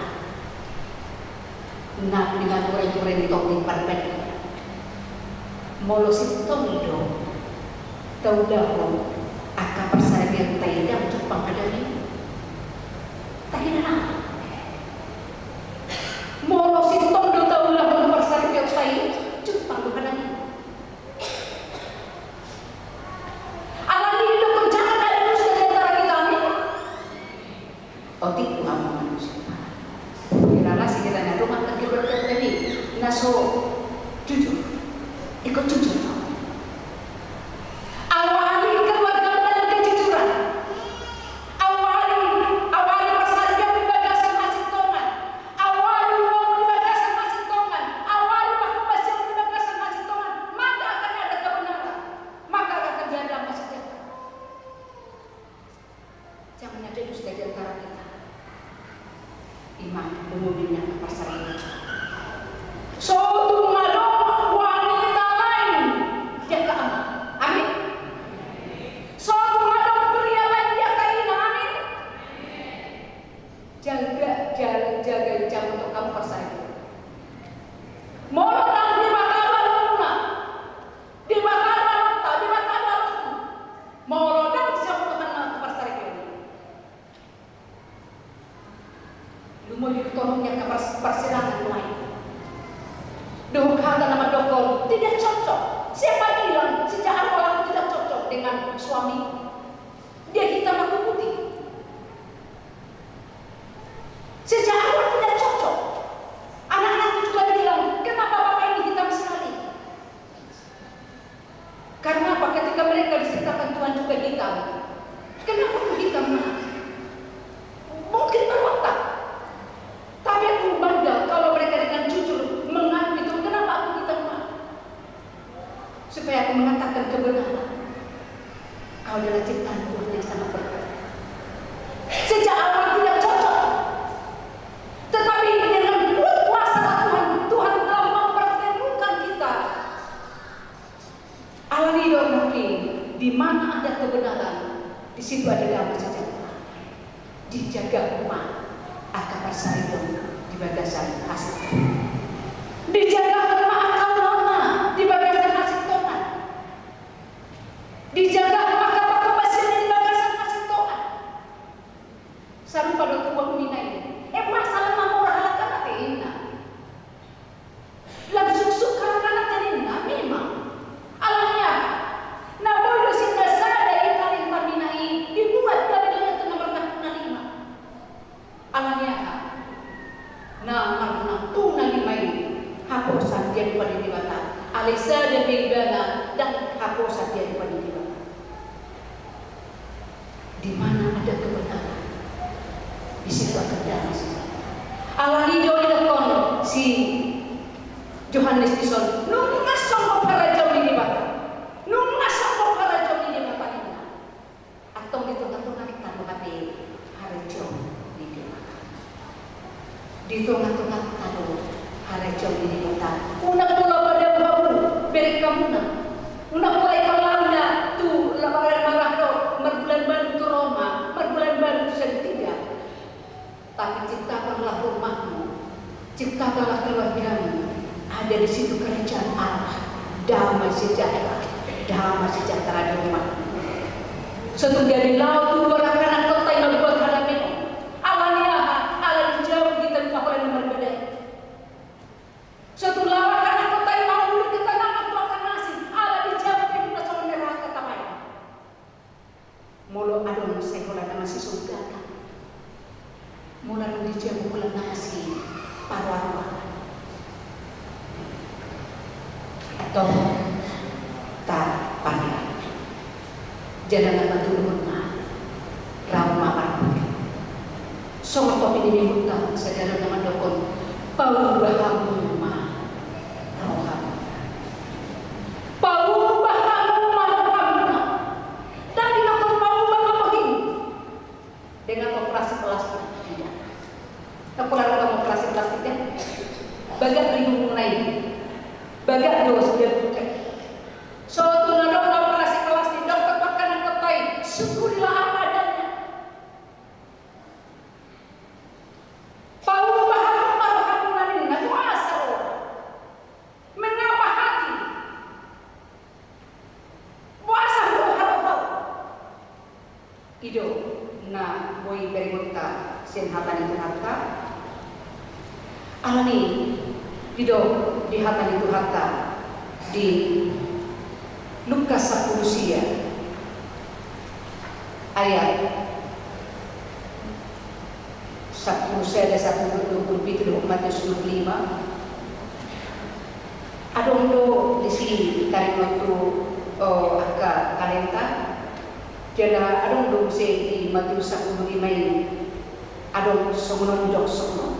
Nang di na ture-ture ni Tondi Parbadia. Molo sintong do taulahon angka parsaripeonta i, ndang jumpang hadangion. Tahe na. Molo sintong do taulahon parsaripeonta i, jumpang do hadangion. Alani i do kerjaan dari Kristus di antara kita, amin. Otik tu hamu manusia. Kira-kira si kita na dongan terkibur terkini na so jujur. Ikut jujur. Awali keluarga dalam kejujuran. Awali, awali parsaripeon di bagasan hasintongan. Awali rumahmu di bagasan hasintongan. Awali panghobasionmu di bagasan hasintongan. Maka akan ada kebenaran. Maka akan terjadi damai sejahtera. Jangan ada dusta di antara kita. Ima, lumobi ni angka parsaripeon. So tung adong wanita lain di angka ama. Amin. So tung adong pria lain di angka ina. Amin. Jaga, jaga, jaga jam untuk kamu parsaripeon. Molo ndang Debata do alumuna, Debata do alumta, Debata do alummu. Molo ndang dijou Tuhan na parsaripeon i, lumobi tolong ni angka pars-, parsirangan lain. Dohot hata na mandok on, tidak cocok. Siapa bilang sejak awal aku tidak cocok dengan suami? Dia hitam, aku putih. Sejak awal tidak cocok. Anak-anakku juga bilang, kenapa bapak ini hitam sekali? Karena apa? Ketika mereka diciptakan Tuhan juga hitam. Kenapa kok hitam, Nak? Mungkin berontak. Tapi aku bangga kalau mereka dengan jujur mengakui itu, kenapa aku hitam, Nak? Supaya aku mengatakan kebenaran. Kau adalah ciptaan Tuhan yang sangat berharga. Sejak awal tidak cocok. Tetapi dengan kuasa Tuhan, Tuhan telah mempertemukan kita. Alani i do nangkin, di mana ada kebenaran, di situ ada damai sejahtera. Dijaga ma angka parsaripeon di bagasan hasintongan. Dijaga ma angka ulaonna di bagasan hasintongan. Dijaga ma angka panghobasion di bagasan hasintongan. Sarupa do tu boru ni ina i. Eh, masalah na mora halak an ate, ninna. Lam suksuk halak an ate, ninna, memang. Alani aha? Na boi do sian na sada i talenta mina i dibuat gabe dongan tu na marnapuna lima. Alani aha? Na marnapuna lima i haposan di adopan ni Debata. Alai sada pe ibana ndang haposan di adopan ni Debata. Di mana ada kebenaran, di situ akan damai sejahtera. Alani i do didok si Johannes dison, nunga songgop harajaon ni Debata. Nunga songgop harajaon ni Debata, ninna. Antong di tonga-tonganta do hape harajaon ni Debata. Di tonga-tonganta do harajaon ni Debata. Unang pola padamu hamu, berengkamuna. Unang pola ikon launda tu lapangan marah do, marbulan baru tu Roma, marbulan baru tu Sentida. Tapi ciptakanlah rumahmu, ciptakanlah keluargamu, ada di situ kerajaan Allah, damai sejahtera, damai sejahtera di rumahmu. Sotung jadi laho tu angka anakkon i mambuat hadameon. Alani aha? Ala dijou hita di angka na marbadai. Sotung laho angka anakkon i mangulahon ketenangan tu angka na asing. Ala dijou pe Di jabu bulan na masiparoa-roa. Antong taparia. Jala na patuluhon ma, rau ma marpudi. Songon topik ni minggunta sadari on na mandokkon, pauba hamu ma rohamuna. Pauba hamu ma rohamuna. Ndang didokkon pauba ma bohim dengan operasi plastik, tidak. Tahu kalau ada operasi plastik, ya? Bagak di gunung naik. Bagak di os dia buka. So tu na dong operasi plastik, dokter pakan angkat tai, syukurilah apa adanya. Pauba hamu ma rohamuna ninna, boasa roha? Mengapa hati? Boasa huroha roha? I do na boi berenggonta sian hata ni Tuhanta. Alani i didok di hata ni Tuhanta di Lukas sampulu sia ayat sampulu sada, sampulu dua pulu pitu, dohot Matius dua pulu lima. Adong do disi taringot tu, o, angka talenta. Jala adong do muse di Matius sampulu lima i, adong songon on, didok songon on.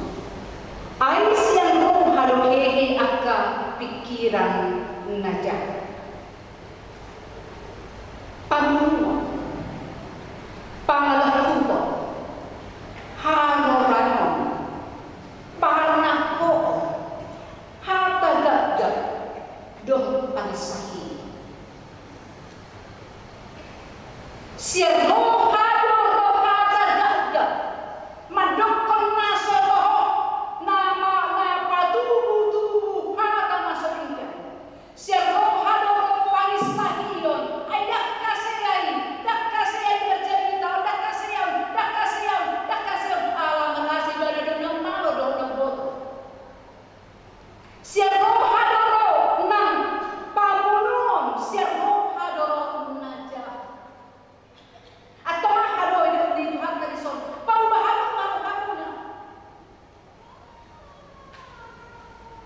Ai sian roha do hehe angka pingkiran na jahat. Pamunuon, pangalahupon, harorangon, panangkoon, hata gapgap, dohot panginsahion. Sian roha do ro hata gapgap, mandokkon na so toho, na ma-, na patubu-tubu hata na so denggan. Sian roha do ro panginsahion, ai ndang hasea i, ndang hasea i bercerita, ndang hasea i, ndang hasea i, ndang hasea i, ala marasa ibana do na malo dohot na boto. Sian roha do ro nang pamunuon, sian roha do ro na jahat. Antong aha do didok ni Tuhanta dison? Pauba hamu ma rohamuna.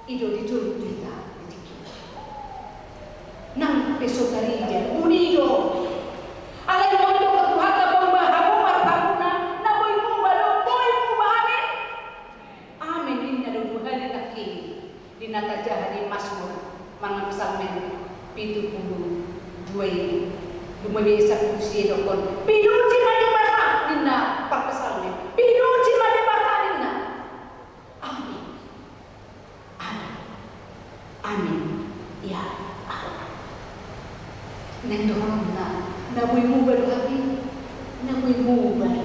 I do di jolo tu hita di tingki on. Nang pe so tarida, buni do. Alai nunga didok Tuhanta, pauba hamu ma rohamuna, na boi muba do, boi muba, amin. Amin ninna do dua hali nangkin. Di na tajaha di Mazmur, manang Psalmen pitu pulu dua i. Lumobi sampulu sia i dokkon, pinuji ma Debata, ninna parpsalmen. Pinuji ma Debata, ninna. Amin. Amin. Amin. Ya Allah. Naeng dohononna, na boi muba do hami, na boi muba do.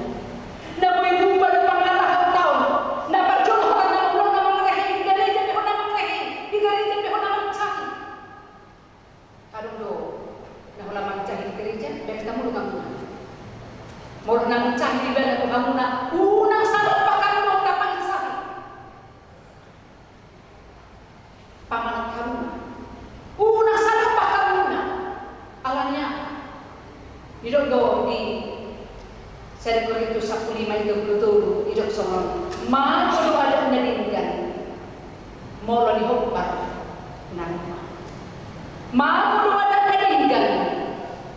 Na boi muba do pangalahonta on, na parjolo hona na olo na mangalehei, di gareja pe hona mangalehei, di gareja pe hona mangalehei. Adong do na holan mangalehei di gareja, baen hamu do hamuna. Molo na mangalehei di bana tu hamuna, unang sadohot pangkaluon na panginsahi. Pamanat hamuna. Unang sadohot pangkaluonna. Alani aha? Didok do di sada Korintus sampulu lima i dua pulu tolu, didok songon on. Mago do adat na denggan molo nihombar na roa. Mago do adat na denggan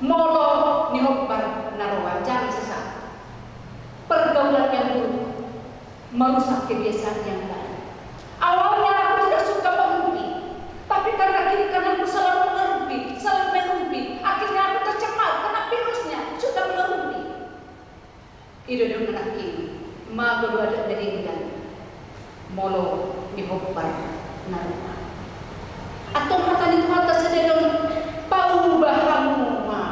molo nihombar na roa. Jangan sesak. Pergaulan yang buruk merusak kebiasaan yang baik. Awalnya aku tidak suka merumpi, tapi karena kiri kananku selalu merumpi, selalu merumpi, akhirnya aku tercemar kena virusnya, suka merumpi. I do didok nangkin, mago do adat na denggan molo nihombar na roa. Antong hata ni Tuhanta sadari on, pauba hamu ma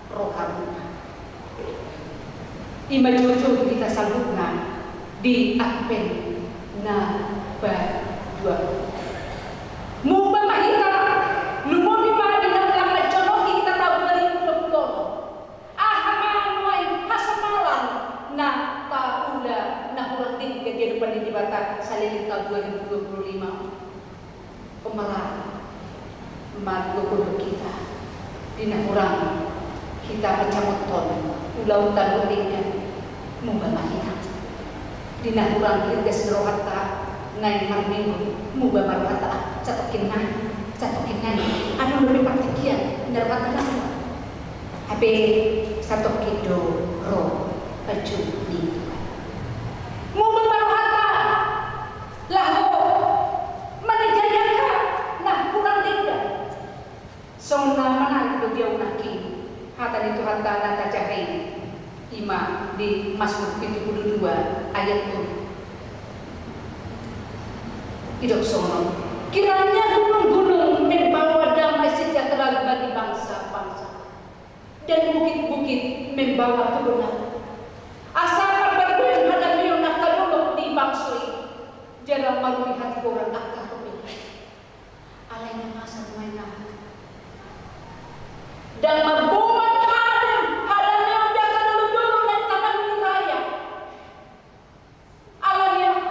rohamuna. I ma jolo hita saluhutna di Advent na paduahon. Muba ma hita, lumobi ma di na manjolohi hita taon dua ribu dua puluh. Aha ma nuaeng hasomalan na taula na hurang denggan di adopan ni Debata saleleng taon dua ribu dua puluh lima? Umbahen ma gogo do hita di na hurang hita pansamothon ulaonta na denggan, muba ma hita. Di na hurang hirgas ni rohanta naeng marminggu, muba ma rohanta, ah, satongkin nai, satongkin nai. Adong dope partingkian na rohanta nangkok. Hape satongkin do ro pajumpang ni Tuhan. Muba ma rohanta laho manejai angka na hurang denggan. Songon na manarik do di au nangkin hata ni Tuhanta na tajaha i, i ma di Mazmur pitu pulu dua ayat tolu. Didok songon on: Kiranya gunung-gunung membawa damai sejahtera bagi bangsa-bangsa, dan bukit-bukit membawa kebenaran. Asa parbue hadangion angka dolok di bangso i, jala maruli hatigoran angka robean. Alai na masa nuaeng, ndang margoman hadangion di angka dolok-dolok na di Tapanuli Raya. Alani aha?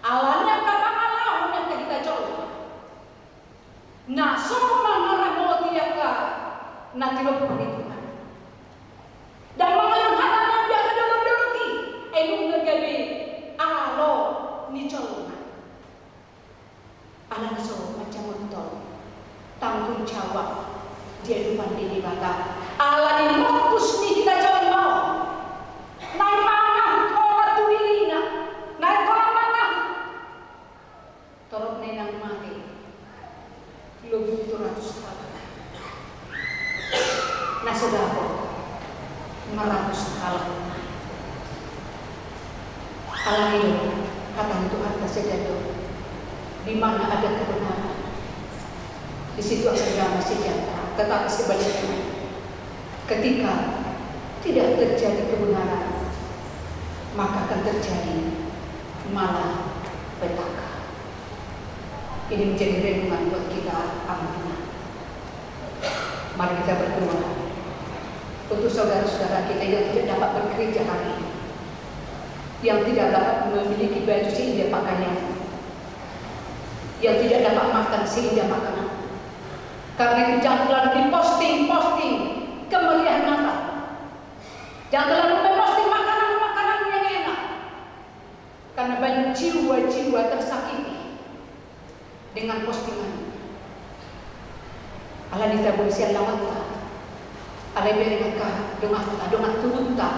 Alani angka pangalaho ni angka hita jolma na so mangaramoti angka na tinompa ni Tuhan. Ndang mangalehon hadangion di angka dolok-dolok i, ai nunga gabe alo ni jolma. Alana so manjamothon tanggung jawab di adopan ni Debata. Alani mongkus ni hita jolma on, naeng mangahut holan tu dirina, naeng holan mangahut. Torop na inang mate lobi pitu ratus halak. Na so dapot lima ratus halak. Alani do hata ni Tuhanta, sai dapot di mana ada kebenaran, di situ akan damai sejahtera. Tetapi sebaliknya, ketika tidak terjadi kebenaran, maka akan terjadi malapetaka. Ini menjadi renungan buat kita, amang inang. Mari kita berdoa. Untuk saudara-saudara kita yang tidak dapat bergereja hari ini, yang tidak dapat memiliki baju seindah pakaian, yang tidak dapat makan seindah makanan, karena itu jangan terlalu diposting-posting kemeriahan Natal. Jangan terlalu memposting makanan-makanan yang enak. Karena banyak jiwa-jiwa tersakiti dengan postingan. Alani taboi sian laonta. Alai bereng angka donganta, dongan tubuanta,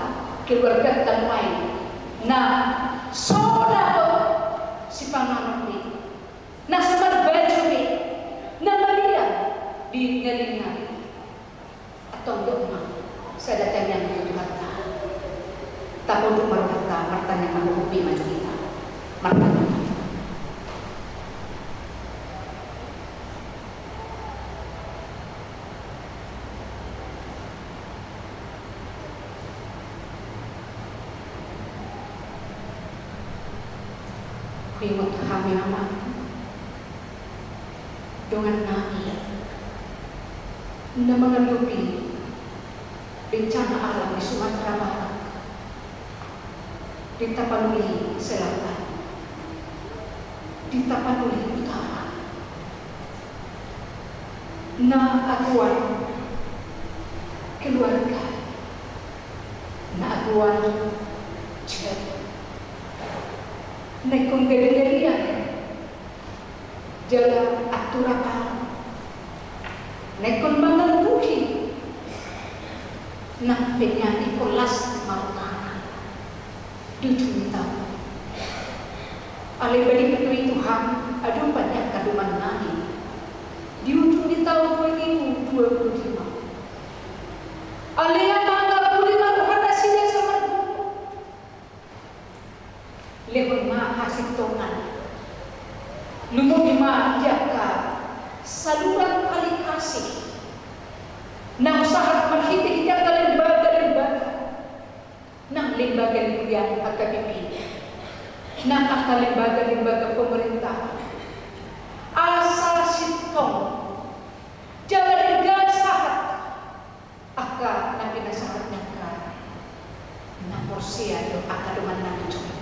keluarganta nuaeng na so dapot sipanganon be, na so marbaju be, na meriah di ngalingari. Antong dok ma sada tangiang tu Tuhanta. Tapunduk ma rohanta martangiang, manghuhut be ma tu hita. Martangiang. Huingot hami, Ama, dongannami na mangadopi bencana alam di Sumatera Barat, di Tapanuli Selatan, di Tapanuli Utara, na agoan keluarga, na agoan jat, na ingkon gari-garian jala anturapan, na ingkon mangalului nang pe nian ingkon las marutang di ujung ni taon. Alai bahen ma Tuhan adopan ni angka dongannami di ujung ni taon dua ribu dua puluh lima. Alai Ama, angka pudi ma roha nasida samargumpu. Lehon ma hasintongan. Lumobi ma di angka saluran tali kasih na sahat marhite-hite angka lembaga-lembaga, nang lembaga ni huria H K B P, nang angka lembaga-lembaga pemerintah. Asa sintong jala denggan sahat angka na pinasahat ni angka na porsea dohot angka dongannami jolma.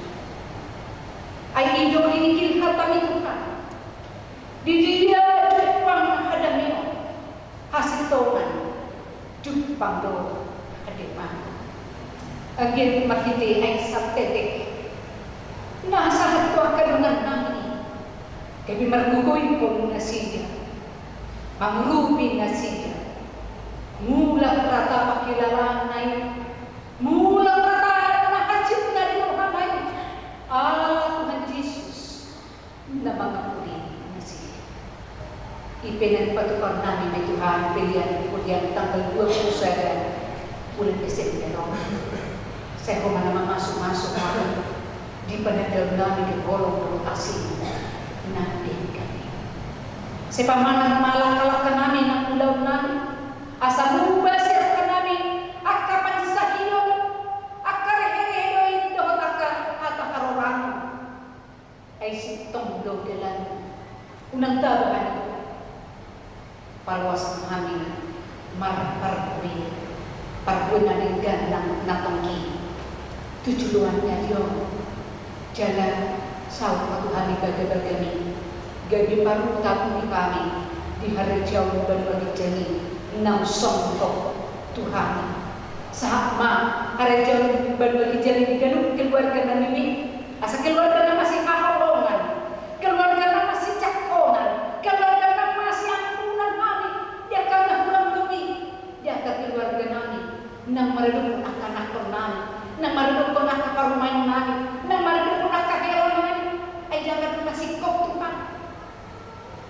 Ai i do nidok hata ni Tuhan: Di dia jumpang hadangion, hasintongan, jumpang do hademan. Anggiat marhite aek santetek Na sahat tu angka dongan nami i, gabe margogoihon nasida, mangurupi nasida, mulak rata pangkilalaanna i, mulak rata na hansit na di rohana i, ala Tuhan Jesus na mangampuni nasida. I pe na dipatupa nami be Tuhan, pelean huriaM tanggal dua puluh sada bulan Desember on. Sai Ho ma na mamasumasu hami di panandalon nami di holong dohot asi na denggan i. Sai pamanat ma langkalangka nami nang ulaon nami, asa muba sian roha nami angka pansahion, angka reherehe dohot angka hata harorangon. Ai sintong do dalan, unang tabo hami. Paloas ma hami marparbue, parbue na denggan nang na tonggi tu joloan ni ari on. Jala saut ma tu hami bagabagami, gabe paruta tu hami di harajaon banua ginjang i naung songgop tu hami. Sahat ma harajaon banua ginjang i di ganup keluarga nami, asa keluarga na masihaholongan, keluarga na masijangkongan, keluarga na masiampunan hami di angka na hurang lobi, di angka keluarga nami, nang maradophon angka anakkon nami, nang maradophon angka parumaen nami, nang maradophon angka hela nami. Ai jala pe masingkop Tuhan.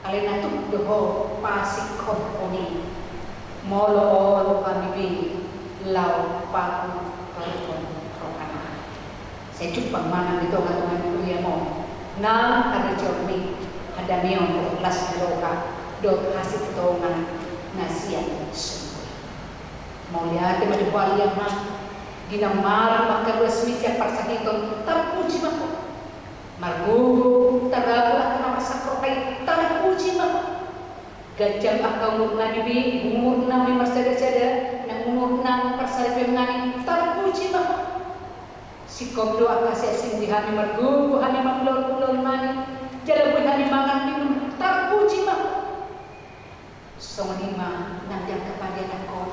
Alai na tuk do Ho pasingkophon i, molo olo hami be laho paboa paruhon roha nami. Sai jumpang ma nang di tongatonga ni huriaM on nang harajaonMi, hadameon dohot las ni roha dohot hasitongan na sian surgo i. Mauliate ma di Ho ale Ama, di na marmangkaluas mi sian parsahiton, tarpuji ma Ho. Margogo tarapul angka na marsak roha i, tarpuji ma Ho. Ganjang angka umur nami be, umur nami marsadasada, nang umur nami parsaripeon nami, tarpuji ma Ho. Singkop do angka siasing di hami, margogo hami mangulahon ulaon nami, jala boi hami mangan minum, tarpuji ma Ho. Songon i ma nang di angka parianakon.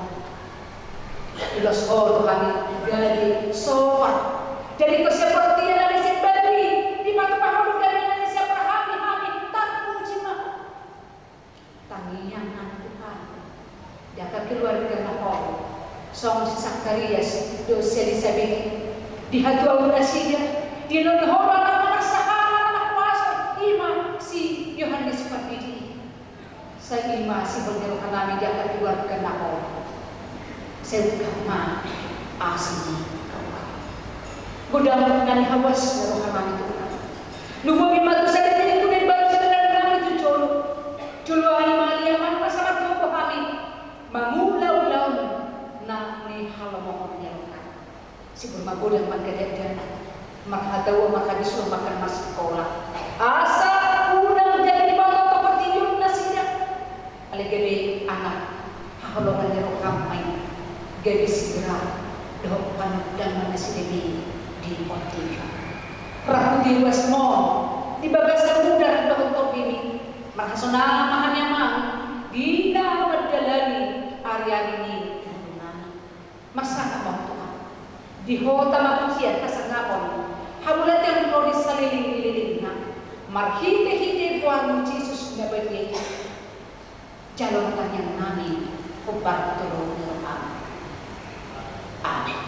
Ulos Ho do hami gabe sopa. Jadi Ho seperti yang ada di Bali, di mata pahulu gabe yang ada di Abraham, di hami, tarpuji ma Ho. Tangiang nang Tuhan. Di angka keluarga na hol. Songon si Sakarias dohot si Elisabet. Di hatuaon nasida. Dilehon Ho do anak na marsahala, anak na markuaso, i ma si Yohanes Pandidi. Sai i ma sihol ni roha nami di angka keluarga na hol. Sai ungkap ma asi ni roha. Godang na nihawas ni roha nami Tuhan. Lumobi ma tu sada pintu na imbaru sada dalan nami tu jolo. Jolo ai ma ale Ama, asa margogo hami mangula ulaon na nihalomohon ni roha nami. Sibur magodang manggadanggana, marhataon, marhabisuhon, mangkan marsikola. Asa unang jadi patoto portibi on nasida. Alai gabe anak haholongan ni roham ma i, gabe sira dohot panundangan nasida be di portibi on. Rapu di ruasmon, di bagasan mudar dohot topiMi, marhasonangan ma hami Amang, di na mandalani ariari ni ngolunami. Marsangap ma Tuhan. Di Ho tama pujian hasangapon, hamauliateon ro di salelenglelengna. Marhitehite goarMu Jesus na badia i. Jalo ma tangiang nami, hombar tu dolok ni rohaM. Amen.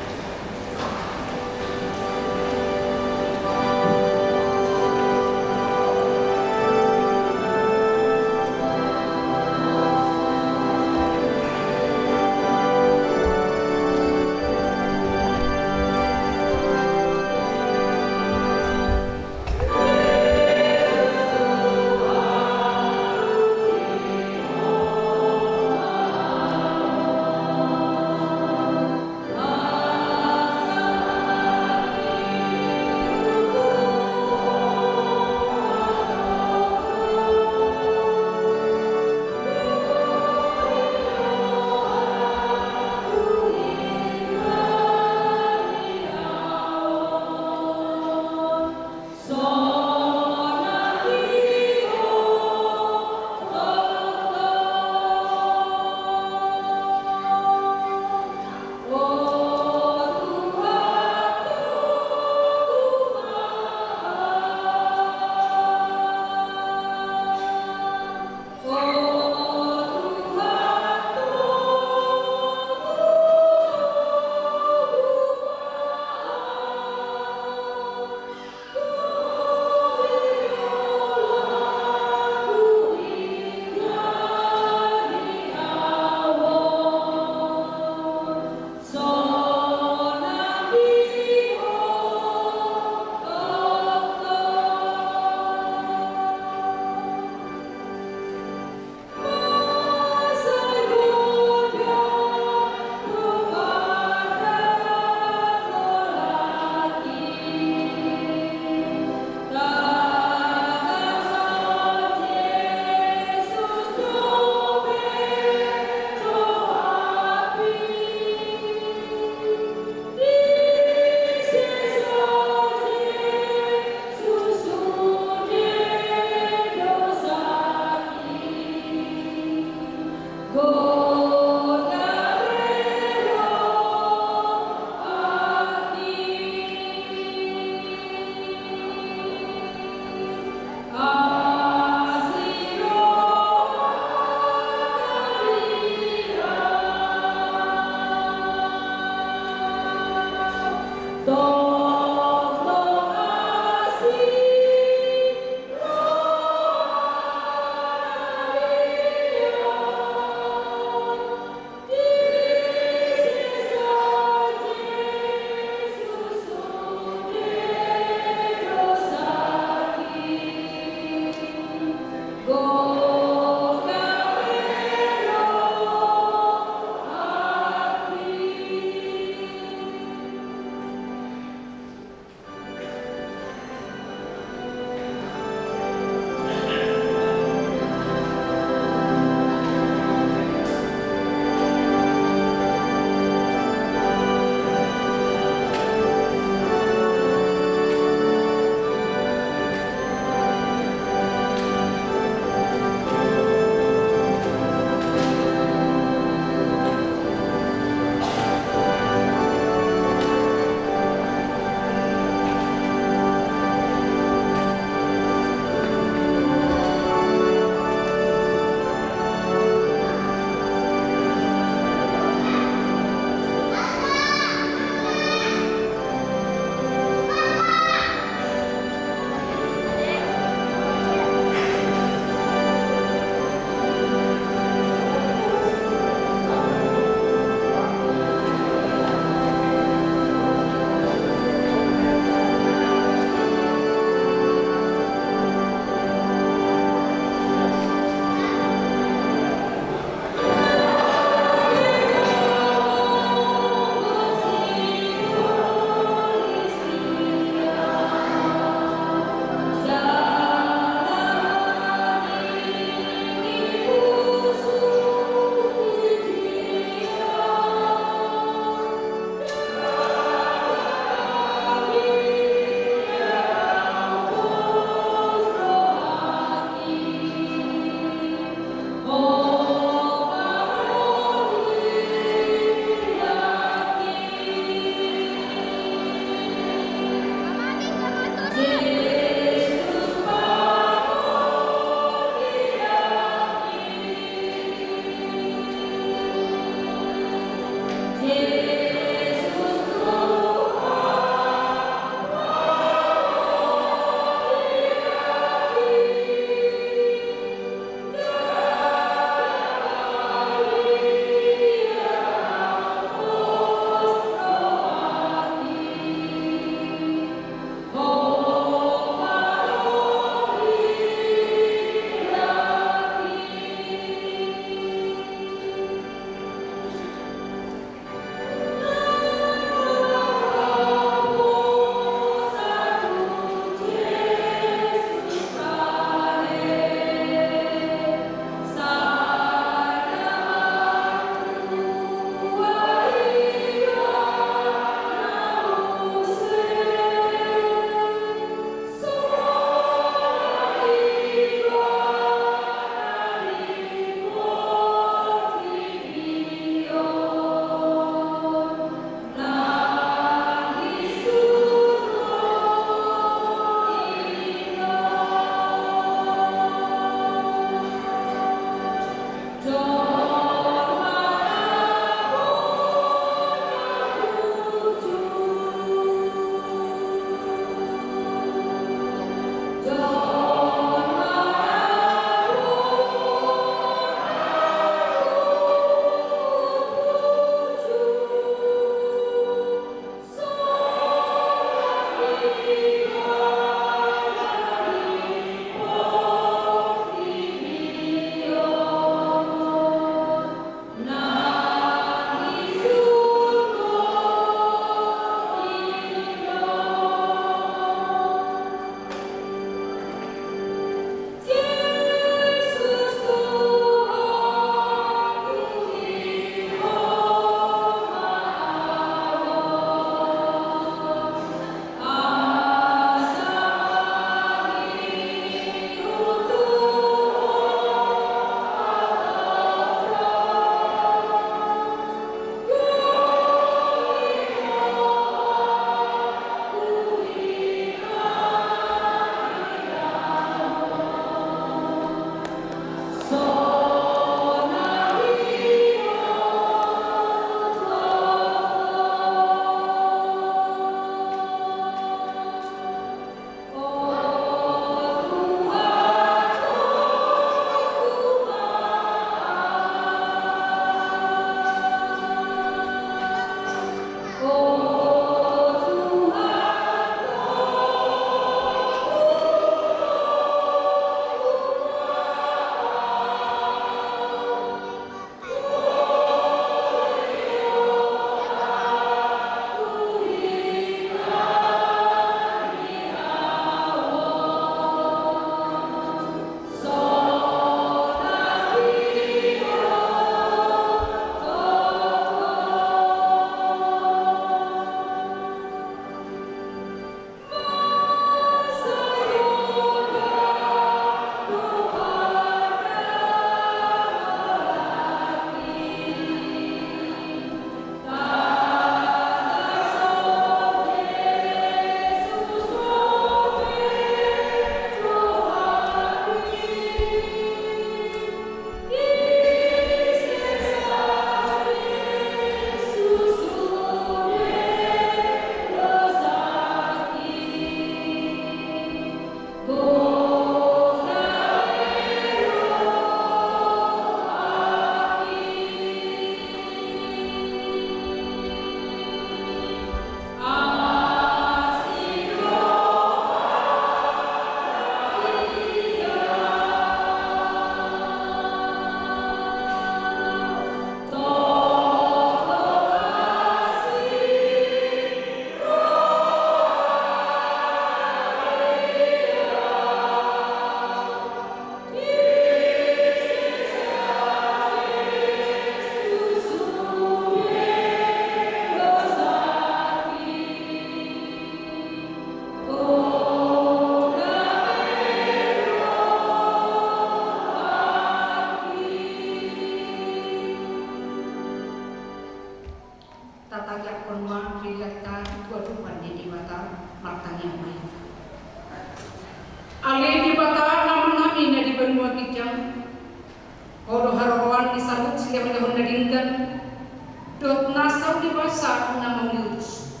kuasa na mauliutus.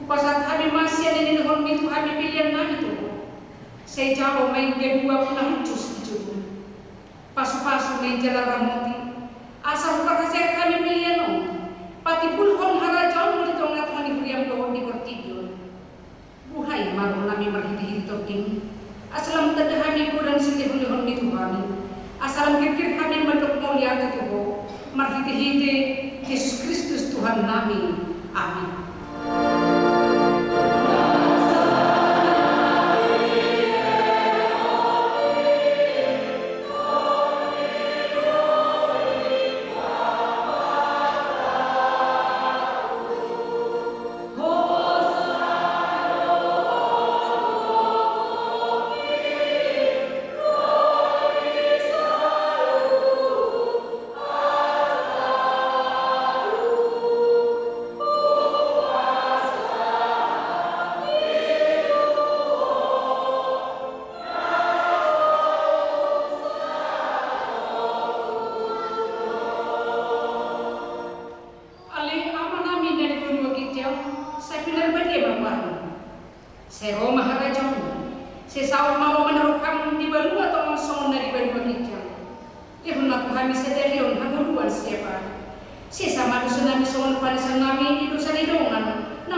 Hupasahat hami ma sian na nilehonmi tu hami pelean nami tu Ho. Sai jalo ma i dia dua na hushus di jolom. Pasupasu ma i jala ramoti, asa huparhaseang hami pelean on patimbulhon harajaonmu di tongatonga ni huriam dohot di portibi on. Buhai ma roha nami marhitehite tondim, asa lam tanda hami godang silehonlehonmi tu hami, asa lam girgir hami mandok mauliate tu Ho, marhitehite Jesus Kristus Tuhan nami. Amin. Ale Amanami na di banua ginjang, sai pinarbadia ma goarmu. Sai ro ma harajaonmu. Sai saut ma roha ni roham di banua tonga on songon na di banua ginjang. Lehon ma tu hami sadari on hangoluan siapari. Sesa ma dosanami songon panesanami di dosa ni dongan na